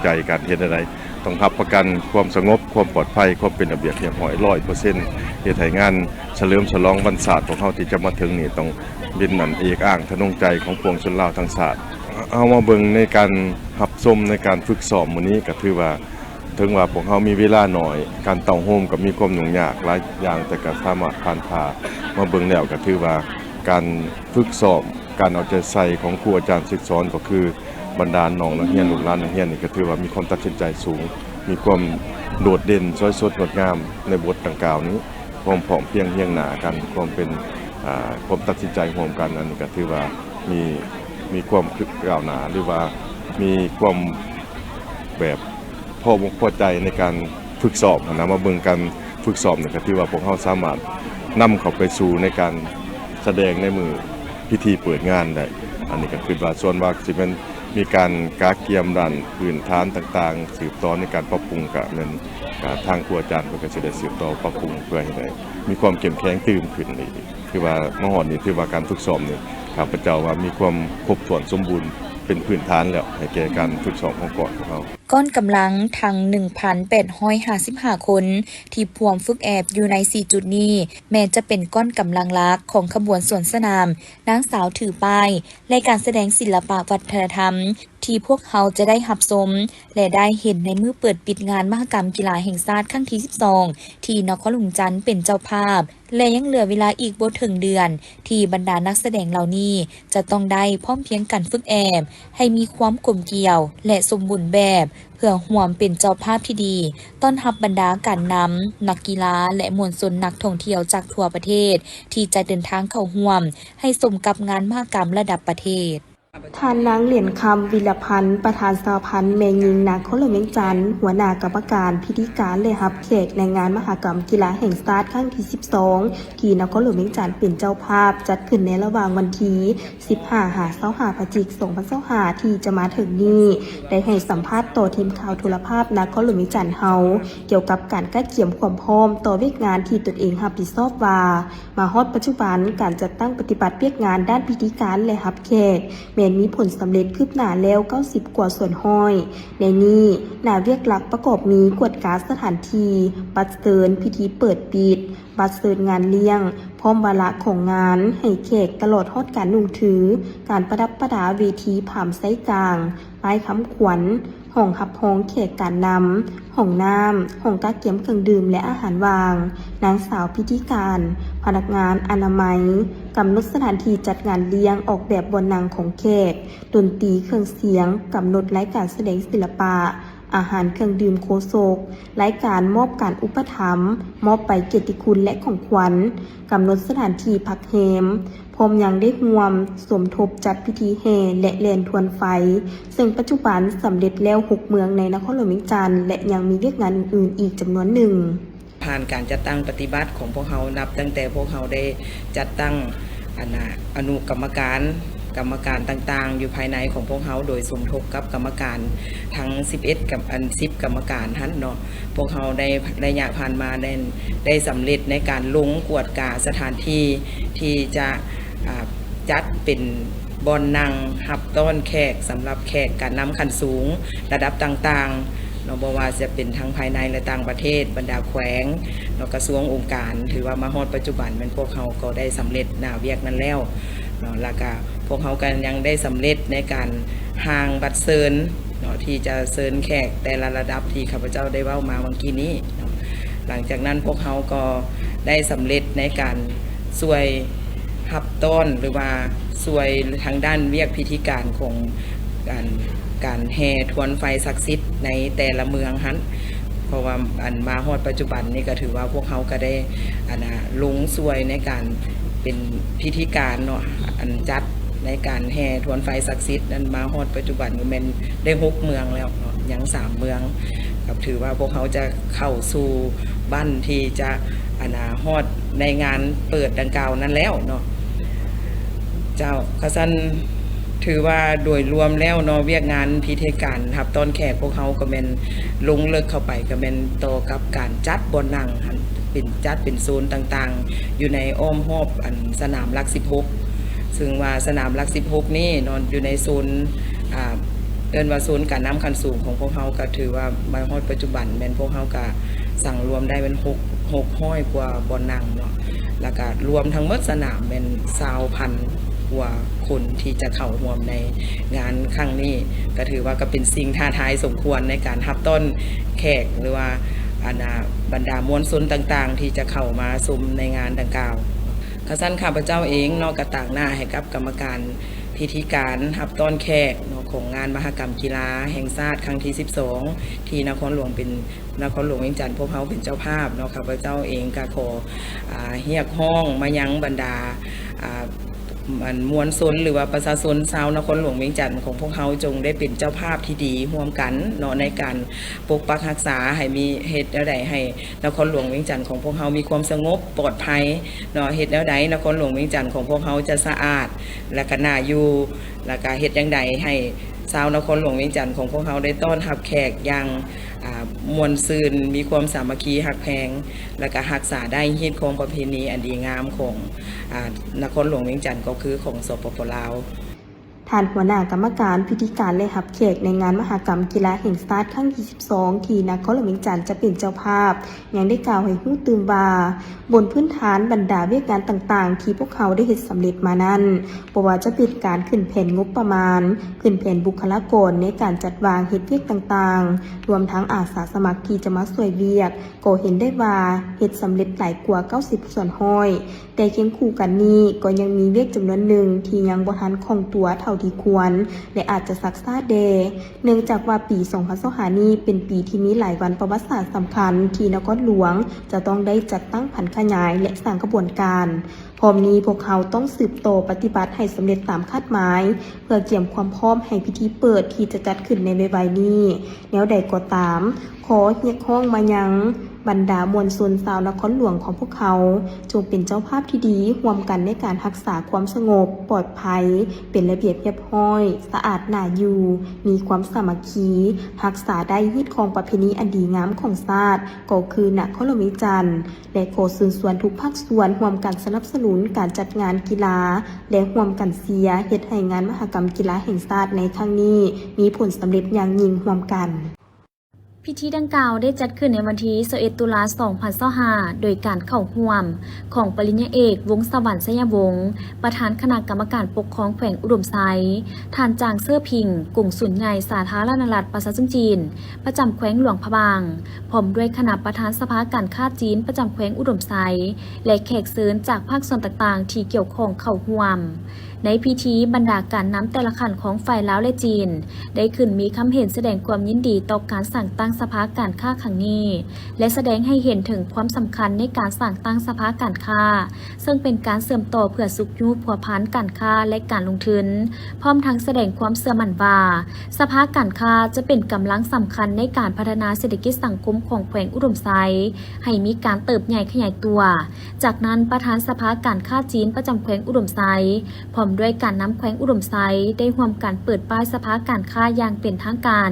ໃຈກັນ. ເຮັດແນວໃດຕ້ອງຮັບປະກັນຄວາມສະຫງົບ, ຄວາມປອດໄພ, ຄວາມເປັນລະບຽບຮຽບຮ້ອຍ ຮ້ອຍເປີເຊັນ ເຮັດໃຫ້ງານສະເຫຼີມສະຫຼອງວັນຊາດຂອງເຮົາທີ່ຈະມາເຖິງນີ້ ຕ້ອງເປັນອັນເອກອ້າງທະນົງໃຈຂອງປວງຊົນລາວທັງຊາດ. ເຮົາມາເບິ່ງໃນການຮັບຊົມໃນການຝຶກຊ້ອມມື້ນີ້ ກໍຖືວ່າ ເຖິງວ່າພວກເຮົາມີເວລາໜ້ອຍ, ການເຕົ້າໂຮມກໍມີຄວາມຫຍຸ້ງຍາກຫຼາຍຢ່າງ, ແຕ່ກໍສາມາດຜ່ານຜ່າມາເບິ່ງແລ້ວ ກໍຖືວ່າການຝຶກຊ້ອມ, ການເອົາໃຈໃສ່ຂອງຄູອາຈານສຶກສອນ ກໍຄືບັນດານ້ອງນັກຮຽນ, ລູກຫຼານນັກຮຽນນີ້ ກໍຖືວ່າມີຄວາມຕັດສິນໃຈສູງ, ມີຄວາມໂດດເດັ່ນ, ສວຍສົດງົດງາມໃນບົດດັ່ງກ່າວນີ້. ຄວາມພ້ອມພຽງຮຽງໜ້າກັນ, ຄວາມເປັນ ອາ ຄວາມຕັດສິນໃຈຮ່ວມກັນ, ອັນນີ້ກໍຖືວ່າມີ ມີຄວາມຄືກ້າວໜ້າ ຫຼືວ່າມີຄວາມແບບພໍອົກພໍໃຈໃນການຝຶກຊ້ອມຫັ້ນນະ. ມາເບິ່ງການຝຶກຊ້ອມນີ້ ກໍຖືວ່າພວກເຮົາສາມາດນຳເຂົ້າໄປສູ່ໃນການສະແດງໃນມື້ພິທີເປີດງານໄດ້. ອັນນີ້ກໍຄິດວ່າສ່ວນວ່າຊິແມ່ນ ມີການກະກຽມດ້ານພື້ນຖານຕ່າງໆ ສືບຕໍ່ໃນການປັບປຸງ ກະແມ່ນ ກະທາງຄູອາຈານເພິ່ນກະຊິໄດ້ສືບຕໍ່ປັບປຸງ ເພື່ອໃຫ້ໄດ້ມີຄວາມເຂັ້ມແຂງຕື່ມຂຶ້ນອີກ. ຖືວ່າມາຮອດນີ້ ຖືວ່າການຝຶກຊ້ອມນີ້ ຂ້າພະເຈົ້າວ່າມີຄວາມຄົບຖ້ວນສົມບູນ ເປັນພື້ນຖານແລ້ວ ໃຫ້ແກ່ການຝຶກຊ້ອມຂອງກອງຂອງເຮົາ. ກ້ອນກຳລັງທັງໜຶ່ງພັນແປດຮ້ອຍຫ້າສິບຫ້າຄົນ ທີ່ພວມຝຶກແອບຢູ່ໃນສີ່ຈຸດນີ້ ແມ່ນຈະເປັນກ້ອນກຳລັງຫຼັກຂອງຂະບວນສວນສະໜາມ, ນາງສາວຖືປ້າຍ ແລະ ການສະແດງສິລະປະວັດທະນະທຳ ທີ່ພວກເຮົາຈະໄດ້ຮັບຊົມ ແລະ ໄດ້ເຫັນໃນມື້ເປີດປິດງານມະຫະກຳກິລາແຫ່ງຊາດຄັ້ງທີສິບສອງ ທີ່ນະຄອນຫຼວງວຽງຈັນເປັນເຈົ້າພາບ ແລະ ຍັງເຫຼືອເວລາອີກບໍ່ເຖິງເດືອນ ທີ່ບັນດານັກສະແດງເຫຼົ່ານີ້ຈະຕ້ອງໄດ້ພ້ອມພຽງກັນຝຶກແອບໃຫ້ມີຄວາມກົມກຽວ ແລະ ສົມບູນແບບ ເພື່ອຮ່ວມເປັນເຈົ້າພາບທີ່ດີ ຕ້ອນຮັບບັນດາການນຳ, ນັກກິລາ ແລະ ມວນຊົນນັກທ່ອງທ່ຽວຈາກທົ່ວປະເທດ ທີ່ຈະເດີນທາງເຂົ້າຮ່ວມ ໃຫ້ສົມກັບງານມະຫະກຳລະດັບປະເທດ. ທ່ານນາງ ຫຼຽນຄຳ ວິລະພັນ ປະທານສະຫະພັນແມ່ຍິງນະຄອນຫຼວງວຽງຈັນ, ຫົວໜ້າກຳມະການພິທີການ ແລະ ຮັບແຂກໃນງານມະຫະກຳກິລາແຫ່ງຊາດຄັ້ງທີສິບສອງ ທີ່ນະຄອນຫຼວງວຽງຈັນເປັນເຈົ້າພາບ ຈັດຂຶ້ນໃນລະຫວ່າງວັນທີສິບຫ້າ ຫາ ຊາວຫ້າ ພະຈິກ ສອງພັນຊາວຫ້າ ທີ່ຈະມາເຖິງນີ້ ໄດ້ໃຫ້ສຳພາດຕໍ່ທີມຂ່າວໂທລະພາບນະຄອນຫຼວງວຽງຈັນເຮົາ ກ່ຽວກັບການກະກຽມຄວາມພ້ອມຕໍ່ວຽກງານທີ່ຕົນເອງຮັບຜິດຊອບວ່າ ມາຮອດປັດຈຸບັນ ການຈັດຕັ້ງປະຕິບັດວຽກງານດ້ານພິທີການ ແລະ ຮັບແຂກ ແມ່ນມີຜົນສຳເລັດຄືບໜ້າແລ້ວເກົ້າສິບກວ່າສ່ວນຮ້ອຍ. ໃນນີ້ ໜ້າວຽກຫຼັກປະກອບມີ ກວດກາສະຖານທີ່, ບັດເຊີນພິທີເປີດປິດ, ບັດເຊີນງານລ້ຽງ, ພ້ອມວາລະຂອງງານ, ໃຫ້ແຂກ, ຕະຫຼອດຮອດການນຸ່ງຖື, ການປະດັບປະດາເວທີ, ພາມໄຊກາງ, ປ້າຍຄຳຂວັນ, ຫ້ອງຮັບຮອງແຂກການນຳ, ຫ້ອງນ້ຳ, ຫ້ອງກະກຽມເຄື່ອງດື່ມ ແລະ ອາຫານວ່າງ, ນາງສາວພິທີການ, ພະນັກງານອະນາໄມ, ກຳນົດສະຖານທີ່ຈັດງານລ້ຽງ, ອອກແບບບ່ອນນັ່ງຂອງແຂກ, ດົນຕີ, ເຄື່ອງສຽງ, ກຳນົດລາຍການສະແດງສິລະປະ, ອາຫານເຄື່ອງດື່ມໂຄສົກ, ລາຍການມອບການອຸປະຖຳ, ມອບໃບກຽດຕິຄຸນ ແລະ ຂອງຂວັນ, ກຳນົດສະຖານທີ່ພັກແຮມ, ພ້ອມຍັງໄດ້ຮ່ວມສົມທົບຈັດພິທີແຫ່ ແລະ ແລ່ນທວນໄຟ, ເຊິ່ງປັດຈຸບັນສຳເລັດແລ້ວຫົກເມືອງໃນນະຄອນຫຼວງວຽງຈັນ ແລະ ຍັງມີວຽກງານອື່ນໆອີກຈຳນວນໜຶ່ງ. ຜ່ານການຈັດຕັ້ງປະຕິບັດຂອງພວກເຮົາ ນັບຕັ້ງແຕ່ພວກເຮົາໄດ້ຈັດຕັ້ງ ອັນນ່າ ອະນຸກຳມະການ, ກຳມະການຕ່າງໆ ຢູ່ພາຍໃນຂອງພວກເຮົາ ໂດຍສົມທົບກັບກຳມະການທັງສິບເອັດ ກັບ ອັນ ສິບກຳມະການຫັ້ນເນາະ, ພວກເຮົາໄດ້ ໄລຍະຜ່ານມານັ້ນ ໄດ້ສຳເລັດໃນການລົງກວດກາສະຖານທີ່ທີ່ຈະ ອ່າ ຈັດເປັນບ່ອນນັ່ງຮັບຕ້ອນແຂກ ສຳລັບແຂກການນຳຂັ້ນສູງລະດັບຕ່າງໆເນາະ, ບໍ່ວ່າຈະເປັນທັງພາຍໃນ ແລະ ຕ່າງປະເທດ, ບັນດາແຂວງເນາະ, ກະຊວງ, ອົງການ, ຖືວ່າມາຮອດປັດຈຸບັນແມ່ນພວກເຮົາກໍໄດ້ສຳເລັດໜ້າວຽກນັ້ນແລ້ວເນາະ, ລະກະພວກເຮົາກໍຍັງໄດ້ສຳເລັດໃນການຮ່າງບັດເຊີນເນາະ ທີ່ຈະເຊີນແຂກແຕ່ລະລະດັບທີ່ຂ້າພະເຈົ້າໄດ້ເວົ້າມາຫວ່າງກີ້ນີ້ເນາະ. ຫຼັງຈາກນັ້ນພວກເຮົາກໍໄດ້ສຳເລັດໃນການ ຊ່ວຍຮັບຕ້ອນ ຫຼືວ່າຊ່ວຍທາງດ້ານວຽກພິທີການຂອງການ ການແຫ່ທວນໄຟສັກສິດໃນແຕ່ລະເມືອງຫັ້ນ, ເພາະວ່າ ອັນ ມາຮອດປັດຈຸບັນນີ້ກໍຖືວ່າພວກເຮົາກໍໄດ້ ອັນນ່າ ລົງຊ່ວຍໃນການເປັນພິທີການເນາະ, ອັນ ຈັດໃນການແຫ່ທວນໄຟສັກສິດນັ້ນ ມາຮອດປັດຈຸບັນກໍແມ່ນໄດ້ຫົກເມືອງແລ້ວເນາະ, ຍັງສາມເມືອງ ກໍຖືວ່າພວກເຮົາຈະເຂົ້າສູ່ບັ້ນທີ່ຈະ ອັນນ່າ ຮອດໃນງານເປີດດັ່ງກ່າວນັ້ນແລ້ວເນາະ. ເຈົ້າ ຂະຊັ້ນຖືວ່າໂດຍລວມແລ້ວເນາະ ວຽກງານພິທີການຮັບຕ້ອນແຂກພວກເຮົາກໍແມ່ນລົງເລິກເຂົ້າໄປ ກໍແມ່ນຕໍ່ກັບການຈັດບ່ອນນັ່ງຫັ້ນ ເປັນ ຈັດເປັນໂຊນຕ່າງໆ ຢູ່ໃນອ້ອມຮອບ ອັນ ສະໜາມຫຼັກສິບຫົກ ເຊິ່ງວ່າສະໜາມຫຼັກສິບຫົກນີ້ເນາະ ຢູ່ໃນໂຊນ ອ່າ ເອີ້ນວ່າໂຊນການນຳຂັ້ນສູງຂອງພວກເຮົາ ກໍຖືວ່າມາຮອດປັດຈຸບັນແມ່ນພວກເຮົາກໍສັງລວມໄດ້ແມ່ນຫົກ ຫົກຮ້ອຍກວ່າບ່ອນນັ່ງເນາະ, ແລ້ວກໍລວມທັງໝົດສະໜາມແມ່ນຊາວພັນກວ່າຄົນທີ່ຈະເຂົ້າຮ່ວມໃນງານຄັ້ງນີ້, ກໍຖືວ່າກໍເປັນສິ່ງທ້າທາຍສົມຄວນໃນການຮັບຕ້ອນແຂກ ຫຼືວ່າ ອັນນ່າ ບັນດາມວນຊົນຕ່າງໆ ທີ່ຈະເຂົ້າມາຊົມໃນງານດັ່ງກ່າວ. ຂະຊັ້ນຂ້າພະເຈົ້າເອງເນາະ ກໍຕາງໜ້າໃຫ້ກັບກຳມະການ ພິທີການຮັບຕ້ອນແຂກເນາະ ຂອງງານມະຫະກຳກິລາແຫ່ງຊາດຄັ້ງທີສິບສອງ ທີ່ນະຄອນຫຼວງເປັນ ນະຄອນຫຼວງວຽງຈັນພວກເຮົາເປັນເຈົ້າພາບເນາະ, ຂ້າພະເຈົ້າເອງກະຂໍ ອາ ຮຽກຮ້ອງມາຍັງບັນດາ ອາ ອັນ ມວນຊົນ ຫຼືວ່າປະຊາຊົນຊາວນະຄອນຫຼວງວຽງຈັນຂອງພວກເຮົາ ຈົ່ງໄດ້ເປັນເຈົ້າພາບທີ່ດີຮ່ວມກັນເນາະ ໃນການປົກປັກຮັກສາໃຫ້ມີ ເຮັດແນວໃດໃຫ້ນະຄອນຫຼວງວຽງຈັນຂອງພວກເຮົາມີຄວາມສະຫງົບປອດໄພເນາະ, ເຮັດແນວໃດນະຄອນຫຼວງວຽງຈັນຂອງພວກເຮົາຈະສະອາດ ແລະກະໜ້າຢູ່ ແລະກະເຮັດຈັ່ງໃດໃຫ້ຊາວນະຄອນຫຼວງວຽງຈັນຂອງພວກເຮົາໄດ້ຕ້ອນຮັບແຂກຢ່າງ ອ່າ ມ່ວນຊື່ນ ມີຄວາມສາມັກຄີຮັກແພງ ແລະກະຮັກສາໄດ້ຮີດຄອງປະເພນີອັນດີງາມຂອງ ອ່າ ນະຄອນຫຼວງວຽງຈັນ ກໍຄືຂອງ ສປປ ລາວ. ທ່ານຫົວໜ້າກຳມະການພິທີການ ແລະ ຮັບແຂກໃນງານມະຫະກຳກິລາແຫ່ງຊາດຄັ້ງທີສິບສອງ ທີ່ນະຄອນຫຼວງວຽງຈັນຈະເປັນເຈົ້າພາບ ຍັງໄດ້ກ່າວໃຫ້ຮູ້ຕື່ມວ່າ ບົນພື້ນຖານບັນດາວຽກງານຕ່າງໆ ທີ່ພວກເຮົາໄດ້ເຮັດສຳເລັດມານັ້ນ, ບໍ່ວ່າຈະເປັນການຂຶ້ນແຜນງົບປະມານ, ຂຶ້ນແຜນບຸກຄະລາກອນໃນການຈັດວາງເຮັດວຽກຕ່າງໆ, ລວມທັງອາສາສະໝັກທີ່ຈະມາຊ່ວຍວຽກ, ກໍເຫັນໄດ້ວ່າເຮັດສຳເລັດຫຼາຍກວ່າເກົ້າສິບສ່ວນຮ້ອຍ, ແຕ່ຄຽງຄູ່ກັນນີ້ກໍຍັງມີວຽກຈຳນວນໜຶ່ງທີ່ຍັງບໍ່ທັນຄ່ອງຕົວເທົ່າທີ່ຄວນ ແລະ ອາດຈະຊັກຊ້າແດ່, ເນື່ອງຈາກວ່າປີສອງພັນຊາວຫ້ານີ້ເປັນປີທີ່ມີຫຼາຍວັນປະຫວັດສາດສຳຄັນທີ່ນະຄອນຫຼວງຈະຕ້ອງໄດ້ຈັດຕັ້ງຜັນຂະຫຍາຍ ແລະ ສ້າງຂະບວນການ. ພ້ອມນີ້ພວກເຮົາຕ້ອງສືບຕໍ່ປະຕິບັດໃຫ້ສຳເລັດຕາມຄາດໝາຍ ເພື່ອກຽມຄວາມພ້ອມໃຫ້ພິທີເປີດທີ່ຈະຈັດຂຶ້ນໃນໄວໆນີ້. ແນວໃດກໍຕາມ, ຂໍຮຽກຮ້ອງມາຍັງບັນດາມວນຊົນຊາວນະຄອນຫຼວງຂອງພວກເຮົາ ຈົ່ງເປັນເຈົ້າພາບທີ່ດີຮ່ວມກັນໃນການຮັກສາຄວາມສະຫງົບ, ປອດໄພ, ເປັນລະບຽບຮຽບຮ້ອຍ, ສະອາດໜ້າຢູ່, ມີຄວາມສາມັກຄີ, ຮັກສາໄດ້ຮີດຄອງປະເພນີອັນດີງາມຂອງຊາດ ກໍຄືນະຄອນຫຼວງວຽງຈັນ ແລະ ຂໍເຊີນຊວນທຸກພາກສ່ວນຮ່ວມກັນສະໜັບສະໜູນການຈັດງານກິລາ ແລະ ຮ່ວມກັນເຊຍເຮັດໃຫ້ງານມະຫະກຳກິລາແຫ່ງຊາດໃນຄັ້ງນີ້ມີຜົນສຳເລັດຢ່າງຍິ່ງຮ່ວມກັນ. ພິທີດັ່ງກ່າວໄດ້ຈັດຂຶ້ນໃນວັນທີຊາວເອັດ ຕຸລາ ສອງພັນຊາວຫ້າ ໂດຍການເຂົ້າຮ່ວມຂອງປະລິນຍາເອກ ວົງສະຫວັນ ໄຊຍະວົງ ປະທານຄະນະກຳມະການປົກຄອງແຂວງອຸດົມໄຊ, ທ່ານ ຈາງ ເຊີຜິງ ກົງສຸນໃຫຍ່ສາທາລະນະລັດປະຊາຊົນຈີນ ປະຈຳແຂວງຫຼວງພະບາງ, ພ້ອມດ້ວຍຄະນະປະທານສະພາການຄ້າຈີນປະຈຳແຂວງອຸດົມໄຊ ແລະ ແຂກເຊີນຈາກພາກສ່ວນຕ່າງໆທີ່ກ່ຽວຂ້ອງເຂົ້າຮ່ວມ. ໃນພິທີ, ບັນດາການນຳແຕ່ລະຂັ້ນຂອງຝ່າຍລາວ ແລະ ຈີນ ໄດ້ຂຶ້ນມີຄຳເຫັນສະແດງຄວາມຍິນດີຕໍ່ການສ້າງຕັ້ງສະພາການຄ້າຄັ້ງນີ້ ແລະ ສະແດງໃຫ້ເຫັນເຖິງຄວາມສຳຄັນໃນການສ້າງຕັ້ງສະພາການຄ້າ ເຊິ່ງເປັນການເຊື່ອມຕໍ່ເພື່ອຊຸກຍູ້ພົວພັນການຄ້າ ແລະ ການລົງທຶນ, ພ້ອມທັງສະແດງຄວາມເຊື່ອໝັ້ນວ່າ ສະພາການຄ້າຈະເປັນກຳລັງສຳຄັນໃນການພັດທະນາເສດຖະກິດສັງຄົມຂອງແຂວງອຸດົມໄຊ ໃຫ້ມີການເຕີບໃຫຍ່ຂະຫຍາຍຕົວ. ຈາກນັ້ນ, ປະທານສະພາການຄ້າຈີນປະຈຳແຂວງອຸດົມໄຊ ພ້ອມດ້ວຍການນຳແຂວງອຸດົມໄຊ ໄດ້ຮ່ວມກັນເປີດປ້າຍສະພາການຄ້າຢ່າງເປັນທາງການ,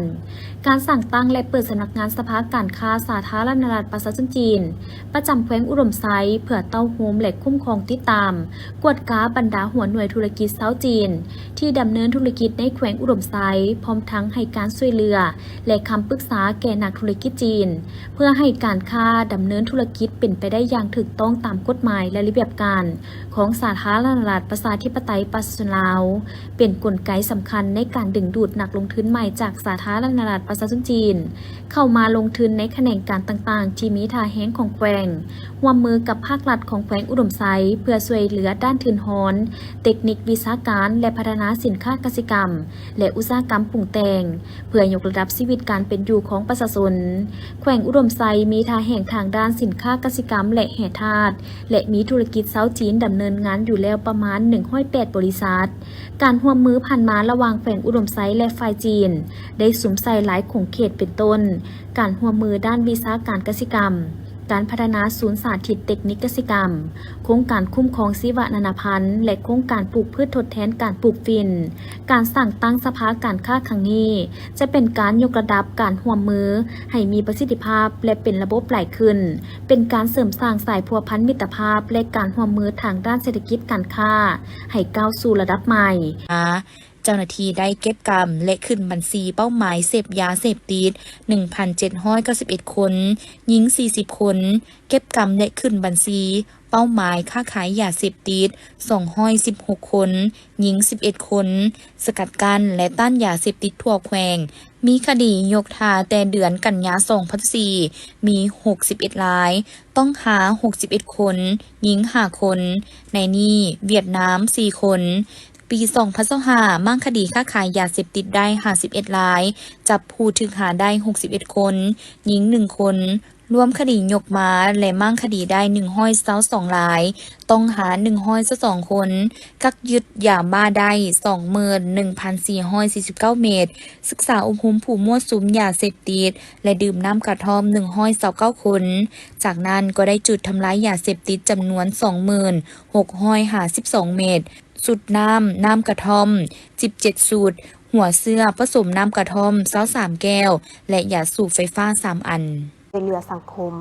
ການສ້າງຕັ້ງ ແລະ ເປີດສຳນັກງານສະພາການຄ້າສາທາລະນະລັດປະຊາຊົນຈີນ ປະຈຳແຂວງອຸດົມໄຊ ເພື່ອເຕົ້າໂຮມ ແລະ ຄຸ້ມຄອງ, ຕິດຕາມ, ກວດກາບັນດາຫົວໜ່ວຍທຸລະກິດຊາວຈີນ ທີ່ດຳເນີນທຸລະກິດໃນແຂວງອຸດົມໄຊ, ພ້ອມທັງໃຫ້ການຊ່ວຍເຫຼືອ ແລະ ຄຳປຶກສາແກ່ນັກທຸລະກິດຈີນ ເພື່ອໃຫ້ການຄ້າດຳເນີນທຸລະກິດເປັນໄປໄດ້ຢ່າງຖືກຕ້ອງຕາມກົດໝາຍ ແລະ ລະບຽບການຂອງສາທາລະນະລັດປະຊາທິປະໄຕປະຊາຊົນລາວ, ເປັນກົນໄກສຳຄັນໃນການດຶງດູດນັກລົງທຶນໃໝ່ຈາກສາທາລະນະລັດປະຊາຊົນຈີນ ເຂົ້າມາລົງທຶນໃນຂະແໜງການຕ່າງໆທີ່ມີທ່າແຮງຂອງແຂວງ, ຮ່ວມມືກັບພາກລັດຂອງແຂວງອຸດົມໄຊ ເພື່ອຊ່ວຍເຫຼືອດ້ານທຶນຮອນ, ເຕັກນິກວິຊາການ ແລະ ພັດທະນາສິນຄ້າກະສິກຳ ແລະ ອຸດສາຫະກຳປຸງແຕ່ງ ເພື່ອຍົກລະດັບຊີວິດການເປັນຢູ່ຂອງປະຊາຊົນ. ແຂວງອຸດົມໄຊມີທ່າແຮງທາງດ້ານສິນຄ້າກະສິກຳ ແລະ ແຮ່ທາດ ແລະ ມີທຸລະກິດຊາວຈີນດຳເນີນງານຢູ່ແລ້ວປະມານໜຶ່ງຮ້ອຍແປດບໍລິສັດ. ການຮ່ວມມືຜ່ານມາລະຫວ່າງແຂວງອຸດົມໄຊ ແລະ ຝ່າຍຈີນ ໄດ້ສຸມໃສ່ຫຼາຍຂົງເຂດ ເປັນຕົ້ນ ການຮ່ວມມືດ້ານວິຊາການກະສິກຳ, ການພັດທະນາສູນສາທິດເຕັກນິກກະສິກຳ, ໂຄງການຄຸ້ມຄອງຊີວະນານາພັນ ແລະ ໂຄງການປູກພືດທົດແທນການປູກຝິ່ນ. ການສ້າງຕັ້ງສະພາການຄ້າຄັ້ງນີ້ ຈະເປັນການຍົກລະດັບການຮ່ວມມືໃຫ້ມີປະສິດທິພາບ ແລະ ເປັນລະບົບຫຼາຍຂຶ້ນ, ເປັນການເສີມສ້າງສາຍພົວພັນມິດຕະພາບ ແລະ ການຮ່ວມມືທາງດ້ານເສດຖະກິດການຄ້າ ໃຫ້ກ້າວສູ່ລະດັບໃໝ່. ເຈົ້າໜ້າທີ່ໄດ້ເກັບກຳ ແລະ ຂຶ້ນບັນຊີເປົ້າໝາຍເສບຢາເສບຕິດ ໜຶ່ງພັນເຈັດຮ້ອຍເກົ້າສິບເອັດຄົນ, ຍິງສີ່ສິບຄົນ, ເກັບກຳ ແລະ ຂຶ້ນບັນຊີເປົ້າໝາຍຄ້າຂາຍຢາເສບຕິດ ສອງຮ້ອຍສິບຫົກຄົນ, ຍິງສິບເອັດຄົນ, ສະກັດກັ້ນ ແລະ ຕ້ານຢາເສບຕິດທົ່ວແຂວງ. ມີຄະດີຍົກທ່າແຕ່ເດືອນກັນຍາ ສອງພັນສີ່ ມີຫົກສິບເອັດລາຍ, ຕ້ອງຫາຫົກສິບເອັດຄົນ, ຍິງຫ້າຄົນ, ໃນນີ້ຫວຽດນາມສີ່ຄົນ. ປີສອງພັນຊາວຫ້າ ມ້າງຄະດີຄ້າຂາຍຢາເສບຕິດໄດ້ຫ້າສິບເອັດລາຍ, ຈັບຜູ້ຖືກຫາໄດ້ຫົກສິບເອັດຄົນ, ຍິງໜຶ່ງຄົນ. ລວມຄະດີຍົກມາ ແລະ ມ້າງຄະດີໄດ້ໜຶ່ງຮ້ອຍຊາວສອງລາຍ, ຕ້ອງຫາໜຶ່ງຮ້ອຍຊາວສອງຄົນ, ກັກຍຶດຢາບ້າໄດ້ສອງໝື່ນໜຶ່ງພັນສີ່ຮ້ອຍສີ່ສິບເກົ້າເມັດ, ສຶກສາອົບຮົມຜູ້ມົ້ວສຸມຢາເສບຕິດ ແລະ ດື່ມນ້ຳກະທ່ອມໜຶ່ງຮ້ອຍຊາວເກົ້າຄົນ. ຈາກນັ້ນກໍໄດ້ຈູດທຳລາຍຢາເສບຕິດຈຳນວນສອງໝື່ນຫົກຮ້ອຍຫ້າສິບສອງເມັດ, ຊຸດນ້ຳ, ນ້ຳກະທ່ອມສິບເຈັດຊຸດ, ຫົວເຊື້ອປະສົມນ້ຳກະທ່ອມຊາວສາມແກ້ວ ແລະ ຢາສູບໄຟຟ້າສາມອັນ. ຊ່ວຍເຫຼືອສັງຄົມ.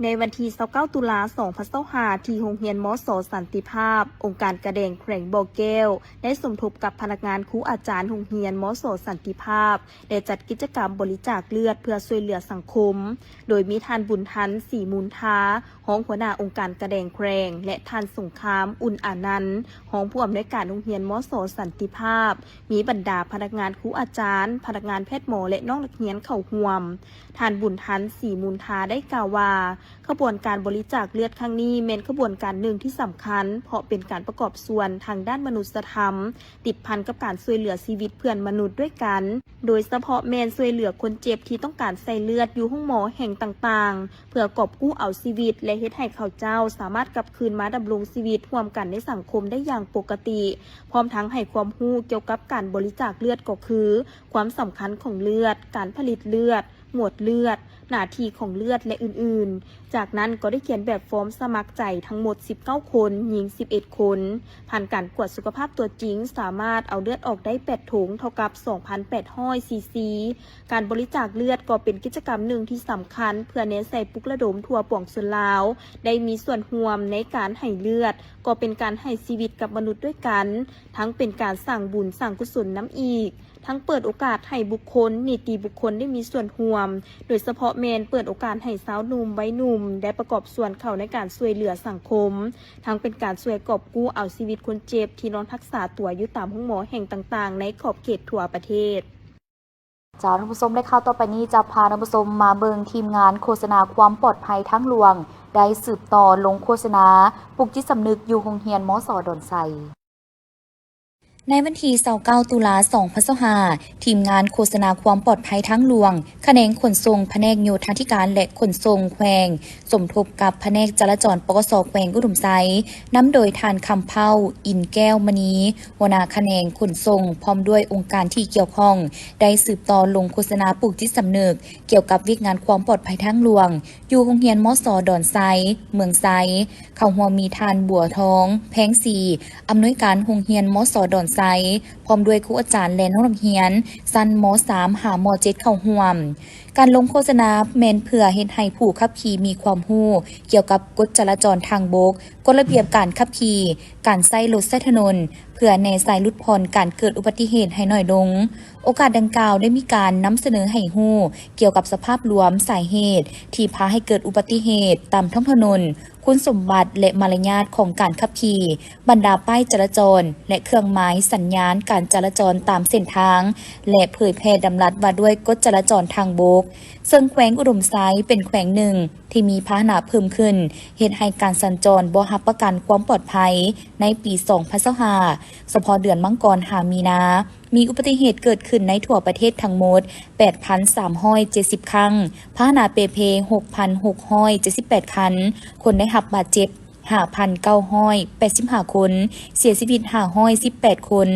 ໃນວັນທີຊາວເກົ້າ ຕຸລາ ສອງພັນຊາວຫ້າ ທີ່ໂຮງຮຽນ ມສ ສັນຕິພາບ, ອົງການກາແດງແຂວງບໍ່ແກ້ວ ໄດ້ສົມທົບກັບພະນັກງານ, ຄູອາຈານໂຮງຮຽນ ມສ ສັນຕິພາບ ໄດ້ຈັດກິດຈະກຳບໍລິຈາກເລືອດເພື່ອຊ່ວຍເຫຼືອສັງຄົມ, ໂດຍມີທ່ານ ບຸນທັນ ສີມູນທາ ຮອງຫົວໜ້າອົງການກາແດງແຂວງ ແລະ ທ່ານ ສົງຄາມ ອຸ່ນອານັນ ຮອງຜູ້ອຳນວຍການໂຮງຮຽນ ມສ ສັນຕິພາບ, ມີບັນດາພະນັກງານ, ຄູອາຈານ, ພະນັກງານແພດໝໍ ແລະ ນ້ອງນັກຮຽນເຂົ້າຮ່ວມ. ທ່ານ ບຸນທັນ ສີມູນທາ ໄດ້ກ່າວວ່າ ຂະບວນການບໍລິຈາກເລືອດຄັ້ງນີ້ແມ່ນຂະບວນການໜຶ່ງທີ່ສຳຄັນ, ເພາະເປັນການປະກອບສ່ວນທາງດ້ານມະນຸດສະທຳ ຕິດພັນກັບການຊ່ວຍເຫຼືອຊີວິດເພື່ອນມະນຸດດ້ວຍກັນ, ໂດຍສະເພາະແມ່ນຊ່ວຍເຫຼືອຄົນເຈັບທີ່ຕ້ອງການໃສ່ເລືອດຢູ່ໂຮງໝໍແຫ່ງຕ່າງໆ ເພື່ອກອບກູ້ເອົາຊີວິດ ແລະ ເຮັດໃຫ້ເຂົາເຈົ້າສາມາດກັບຄືນມາດຳລົງຊີວິດຮ່ວມກັນໃນສັງຄົມໄດ້ຢ່າງປົກກະຕິ, ພ້ອມທັງໃຫ້ຄວາມຮູ້ກ່ຽວກັບການບໍລິຈາກເລືອດ ກໍຄື ຄວາມສຳຄັນຂອງເລືອດ, ການຜະລິດເລືອດ, ໝວດເລືອດ, ໜ້າທີ່ຂອງເລືອດ ແລະ ອື່ນໆ. ຈາກນັ້ນກໍໄດ້ຂຽນແບບຟອມສະໝັກໃຈທັງໝົດສິບເກົ້າຄົນ, ຍິງສິບເອັດຄົນ. ຜ່ານການກວດສຸຂະພາບຕົວຈິງ, ສາມາດເອົາເລືອດອອກໄດ້ແປດຖົງ, ເທົ່າກັບສອງພັນແປດຮ້ອຍຊີຊີ. ການບໍລິຈາກເລືອດກໍເປັນກິດຈະກຳໜຶ່ງທີ່ສຳຄັນ ເພື່ອແນໃສ່ປຸກລະດົມທົ່ວປວງຊົນລາວ ໄດ້ມີສ່ວນຮ່ວມໃນການໃຫ້ເລືອດ, ກໍເປັນການໃຫ້ຊີວິດກັບມະນຸດດ້ວຍກັນ, ທັງເປັນການສ້າງບຸນສ້າງກຸສົນນຳອີກ. ທັງເປີດໂອກາດໃຫ້ບຸກຄົນ, ນິຕິບຸກຄົນໄດ້ມີສ່ວນຮ່ວມ, ໂດຍສະເພາະແມ່ນເປີດໂອກາດໃຫ້ຊາວໜຸ່ມ, ໄວໜຸ່ມ ໄດ້ປະກອບສ່ວນເຂົ້າໃນການຊ່ວຍເຫຼືອສັງຄົມ, ທັງເປັນການຊ່ວຍກອບກູ້ເອົາຊີວິດຄົນເຈັບທີ່ນອນຮັກສາຕົວຢູ່ຕາມໂຮງໝໍແຫ່ງຕ່າງໆ ໃນຂອບເຂດທົ່ວປະເທດ. ເຈົ້າ ທ່ານຜູ້ຊົມ ແລະ ຂ່າວຕໍ່ໄປນີ້ຈະພາທ່ານຜູ້ຊົມມາເບິ່ງທີມງານໂຄສະນາຄວາມປອດໄພທາງຫຼວງ ໄດ້ສືບຕໍ່ລົງໂຄສະນາ ປຸກຈິດສຳນຶກຢູ່ໂຮງຮຽນ ມສ ດອນໄຊ. ໃນວັນທີຊາວເກົ້າ ຕຸລາ ສອງພັນຊາວຫ້າ ທີມງານໂຄສະນາຄວາມປອດໄພທາງຫຼວງ ຂະແໜງຂົນສົ່ງ ພະແນກໂຍທາທິການ ແລະ ຂົນສົ່ງແຂວງ ສົມທົບກັບພະແນກຈະລາຈອນ ປກສ ແຂວງອຸດົມໄຊ ນຳໂດຍທ່ານ ຄຳເພົ້າ ອິນແກ້ວມະນີ ຫົວໜ້າຂະແໜງຂົນສົ່ງ ພ້ອມດ້ວຍອົງການທີ່ກ່ຽວຂ້ອງ ໄດ້ສືບຕໍ່ລົງໂຄສະນາປຸກຈິດສຳນຶກ ກ່ຽວກັບວຽກງານຄວາມປອດໄພທາງຫຼວງ ຢູ່ໂຮງຮຽນ ມສ ດອນໄຊ ເມືອງໄຊ, ເຂົ້າຮ່ວມມີທ່ານ ບົວທອງ ແພງສີ ອຳນວຍການໂຮງຮຽນ ມສ ດອນໄຊ ພ້ອມດ້ວຍຄູອາຈານ ແລະ ນ້ອງນັກຮຽນຊັ້ນ ມສາມ ຫາ ມເຈັດ ເຂົ້າຮ່ວມ. ການລົງໂຄສະນາແມ່ນເພື່ອເຮັດໃຫ້ຜູ້ຂັບຂີ່ມີຄວາມຮູ້ກ່ຽວກັບກົດຈະລາຈອນທາງບົກ, ກົດລະບຽບການຂັບຂີ່, ການໃຊ້ລົດໃຊ້ຖະໜົນ ເພື່ອແນໃສ່ຫຼຸດຜ່ອນການເກີດອຸບັດຕິເຫດໃຫ້ໜ້ອຍລົງ. ໂອກາດດັ່ງກ່າວໄດ້ມີການນຳສະເໜີໃຫ້ຮູ້ກ່ຽວກັບສະພາບລວມ, ສາເຫດທີ່ພາໃຫ້ເກີດອຸບັດຕິເຫດຕາມທ້ອງຖະໜົນ, ຄຸນສົມບັດ ແລະ ມາລະຍາດຂອງການຂັບຂີ່, ບັນດາປ້າຍຈະລາຈອນ ແລະ ເຄື່ອງໝາຍສັນຍານການຈະລາຈອນຕາມເສັ້ນທາງ ແລະ ເຜີຍແຜ່ດຳລັດວ່າດ້ວຍກົດຈະລາຈອນທາງບົກ. ເຊິ່ງແຂວງອຸດົມໄຊເປັນແຂວງໜຶ່ງທີ່ມີພາຫະນະເພີ່ມຂຶ້ນ, ເຮັດໃຫ້ການສັນຈອນບໍ່ຮັບປະກັນຄວາມປອດໄພໃນປີສອງພັນຊາວຫ້າ. ສະເພາະເດືອນມັງກອນຫາມີນາ ມີອຸບັດຕິເຫດເກີດຂຶ້ນໃນທົ່ວປະເທດທັງໝົດ ແປດພັນສາມຮ້ອຍເຈັດສິບຄັ້ງ, ພາຫະນະເປ່ເພ ຫົກພັນຫົກຮ້ອຍເຈັດສິບແປດຄັນ, ຄົນໄດ້ຮັບບາດເຈັບ ຫ້າພັນເກົ້າຮ້ອຍແປດສິບຫ້າຄົນ, ເສຍຊີວິດ ຫ້າຮ້ອຍສິບແປດຄົນ.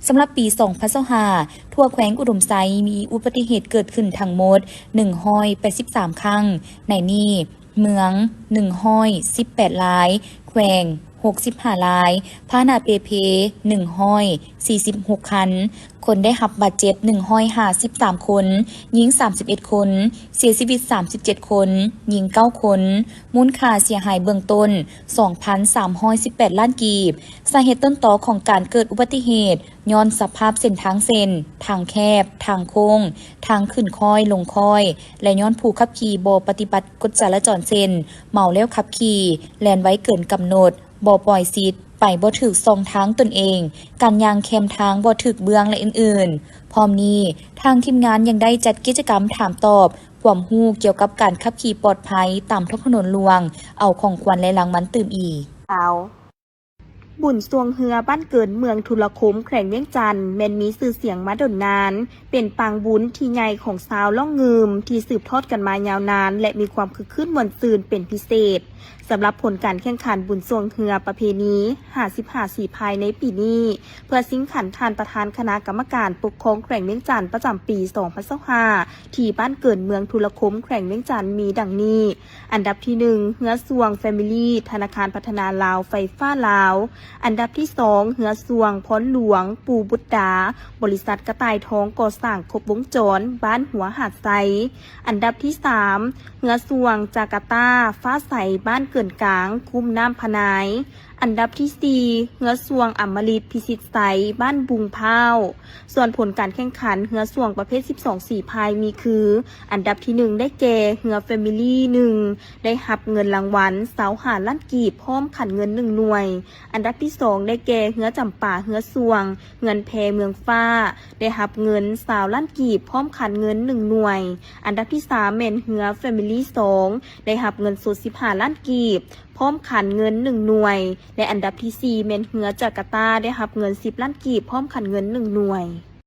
ສຳລັບປີສອງພັນຊາວຫ້າ ທົ່ວແຂວງອຸດົມໄຊມີອຸບັດຕິເຫດເກີດຂຶ້ນທັງໝົດ ໜຶ່ງຮ້ອຍແປດສິບສາມຄັ້ງ, ໃນນີ້ ເມືອງ ໜຶ່ງຮ້ອຍສິບແປດລາຍ, ແຂວງ ຫົກສິບຫ້າລາຍ, ພາຫະນະເປ່ເພ ໜຶ່ງຮ້ອຍສີ່ສິບຫົກຄັນ, ຄົນໄດ້ຮັບບາດເຈັບ ໜຶ່ງຮ້ອຍຫ້າສິບສາມຄົນ, ຍິງ ສາມສິບເອັດຄົນ, ເສຍຊີວິດ ສາມສິບເຈັດຄົນ, ຍິງ ເກົ້າຄົນ, ມູນຄ່າເສຍຫາຍເບື້ອງຕົ້ນ ສອງພັນສາມຮ້ອຍສິບແປດລ້ານກີບ. ສາເຫດຕົ້ນຕໍຂອງການເກີດອຸບັດຕິເຫດ ຍ້ອນສະພາບເສັ້ນທາງເຊັ່ນ ທາງແຄບ, ທາງໂຄ້ງ, ທາງຂຶ້ນຄ້ອຍລົງຄ້ອຍ ແລະ ຍ້ອນຜູ້ຂັບຂີ່ບໍ່ປະຕິບັດກົດຈະລາຈອນເຊັ່ນ ເມົາແລ້ວຂັບຂີ່, ແລ່ນໄວເກີນກຳນົດ, ບໍ່ປ່ອຍສິດ, ໄປບໍ່ຖືກຊ່ອງທາງຕົນເອງ, ການຍ່າງແຄມທາງບໍ່ຖືກເບື້ອງ ແລະ ອື່ນໆ. ພ້ອມນີ້, ທາງທີມງານຍັງໄດ້ຈັດກິດຈະກຳຖາມຕອບຄວາມຮູ້ກ່ຽວກັບການຂັບຂີ່ປອດໄພຕາມທ້ອງຖະໜົນຫຼວງ, ເອົາຂອງຂວັນ ແລະ ລາງວັນຕື່ມອີກ. ບຸນຊ່ວງເຮືອບ້ານເກີນເມືອງທຸລະຄົມ ແຂວງວຽງຈັນ ແມ່ນມີຊື່ສຽງມາດົນນານ, ເປັນປາງບຸນທີ່ໃຫຍ່ຂອງຊາວລ້ອງງື່ມ ທີ່ສືບທອດກັນມາຍາວນານ ແລະ ມີຄວາມຄຶກຄື້ນມ່ວນຊື່ນເປັນພິເສດ. ສຳລັບຜົນການແຂ່ງຂັນບຸນຊ່ວງເຮືອປະເພນີ ຫ້າສິບຫ້າສີພາຍໃນປີນີ້ ເພື່ອຊິງຂັນທ່ານປະທານຄະນະກຳມະການປົກຄອງແຂວງວຽງຈັນປະຈຳປີສອງພັນຊາວຫ້າ ທີ່ບ້ານເກີນເມືອງທຸລະຄົມ ແຂວງວຽງຈັນ ມີດັ່ງນີ້. ອັນດັບທີໜຶ່ງ ເຮືອຊ່ວງ Family ທະນາຄານພັດທະນາລາວ ໄຟຟ້າລາວ. ອັນດັບທີສອງ ເຮືອຊ່ວງ ພອນຫຼວງ ປູບຸດດາ ບໍລິສັດກະຕ່າຍທອງກໍ່ສ້າງຄົບວົງຈອນ ບ້ານຫົວຫາດໄຊ. ອັນດັບທີສາມ ເຮືອຊ່ວງ ຈາກາຕາ ຟ້າໃສ ບ້ານເກີນກາງ ຄຸ້ມນ້ຳພະນາຍ. ອັນດັບທີສີ່ ເຮືອຊ່ວງ ອຳມະລິດ ພິຊິດໄຊ ບ້ານບຸງພ້າວ. ສ່ວນຜົນການແຂ່ງຂັນເຮືອຊ່ວງປະເພດສິບສອງສີພາຍມີຄື ອັນດັບທີໜຶ່ງໄດ້ແກ່ ເຮືອ Family ໜຶ່ງ ໄດ້ຮັບເງິນລາງວັນຊາວຫ້າລ້ານກີບ ພ້ອມຂັນເງິນໜຶ່ງໜ່ວຍ. ອັນດັບທີສອງໄດ້ແກ່ ເຮືອຈຳປາ ເຮືອຊ່ວງ ເຮືອນແພເມືອງຟ້າ ໄດ້ຮັບເງິນຊາວລ້ານກີບ ພ້ອມຂັນເງິນໜຶ່ງໜ່ວຍ. ອັນດັບທີສາມແມ່ນເຮືອ Family ສອງ ໄດ້ຮັບເງິນສົດສິບຫ້າລ້ານກີບ ພ້ອມຂັນເງິນໜຶ່ງໜ່ວຍ ແລະ ອັນດັບທີສີ່ແມ່ນເຮືອຈາກາຕາ ໄດ້ຮັບເງິນສິບລ້ານກີບ ພ້ອມຂັນເງິນໜຶ່ງໜ່ວຍ.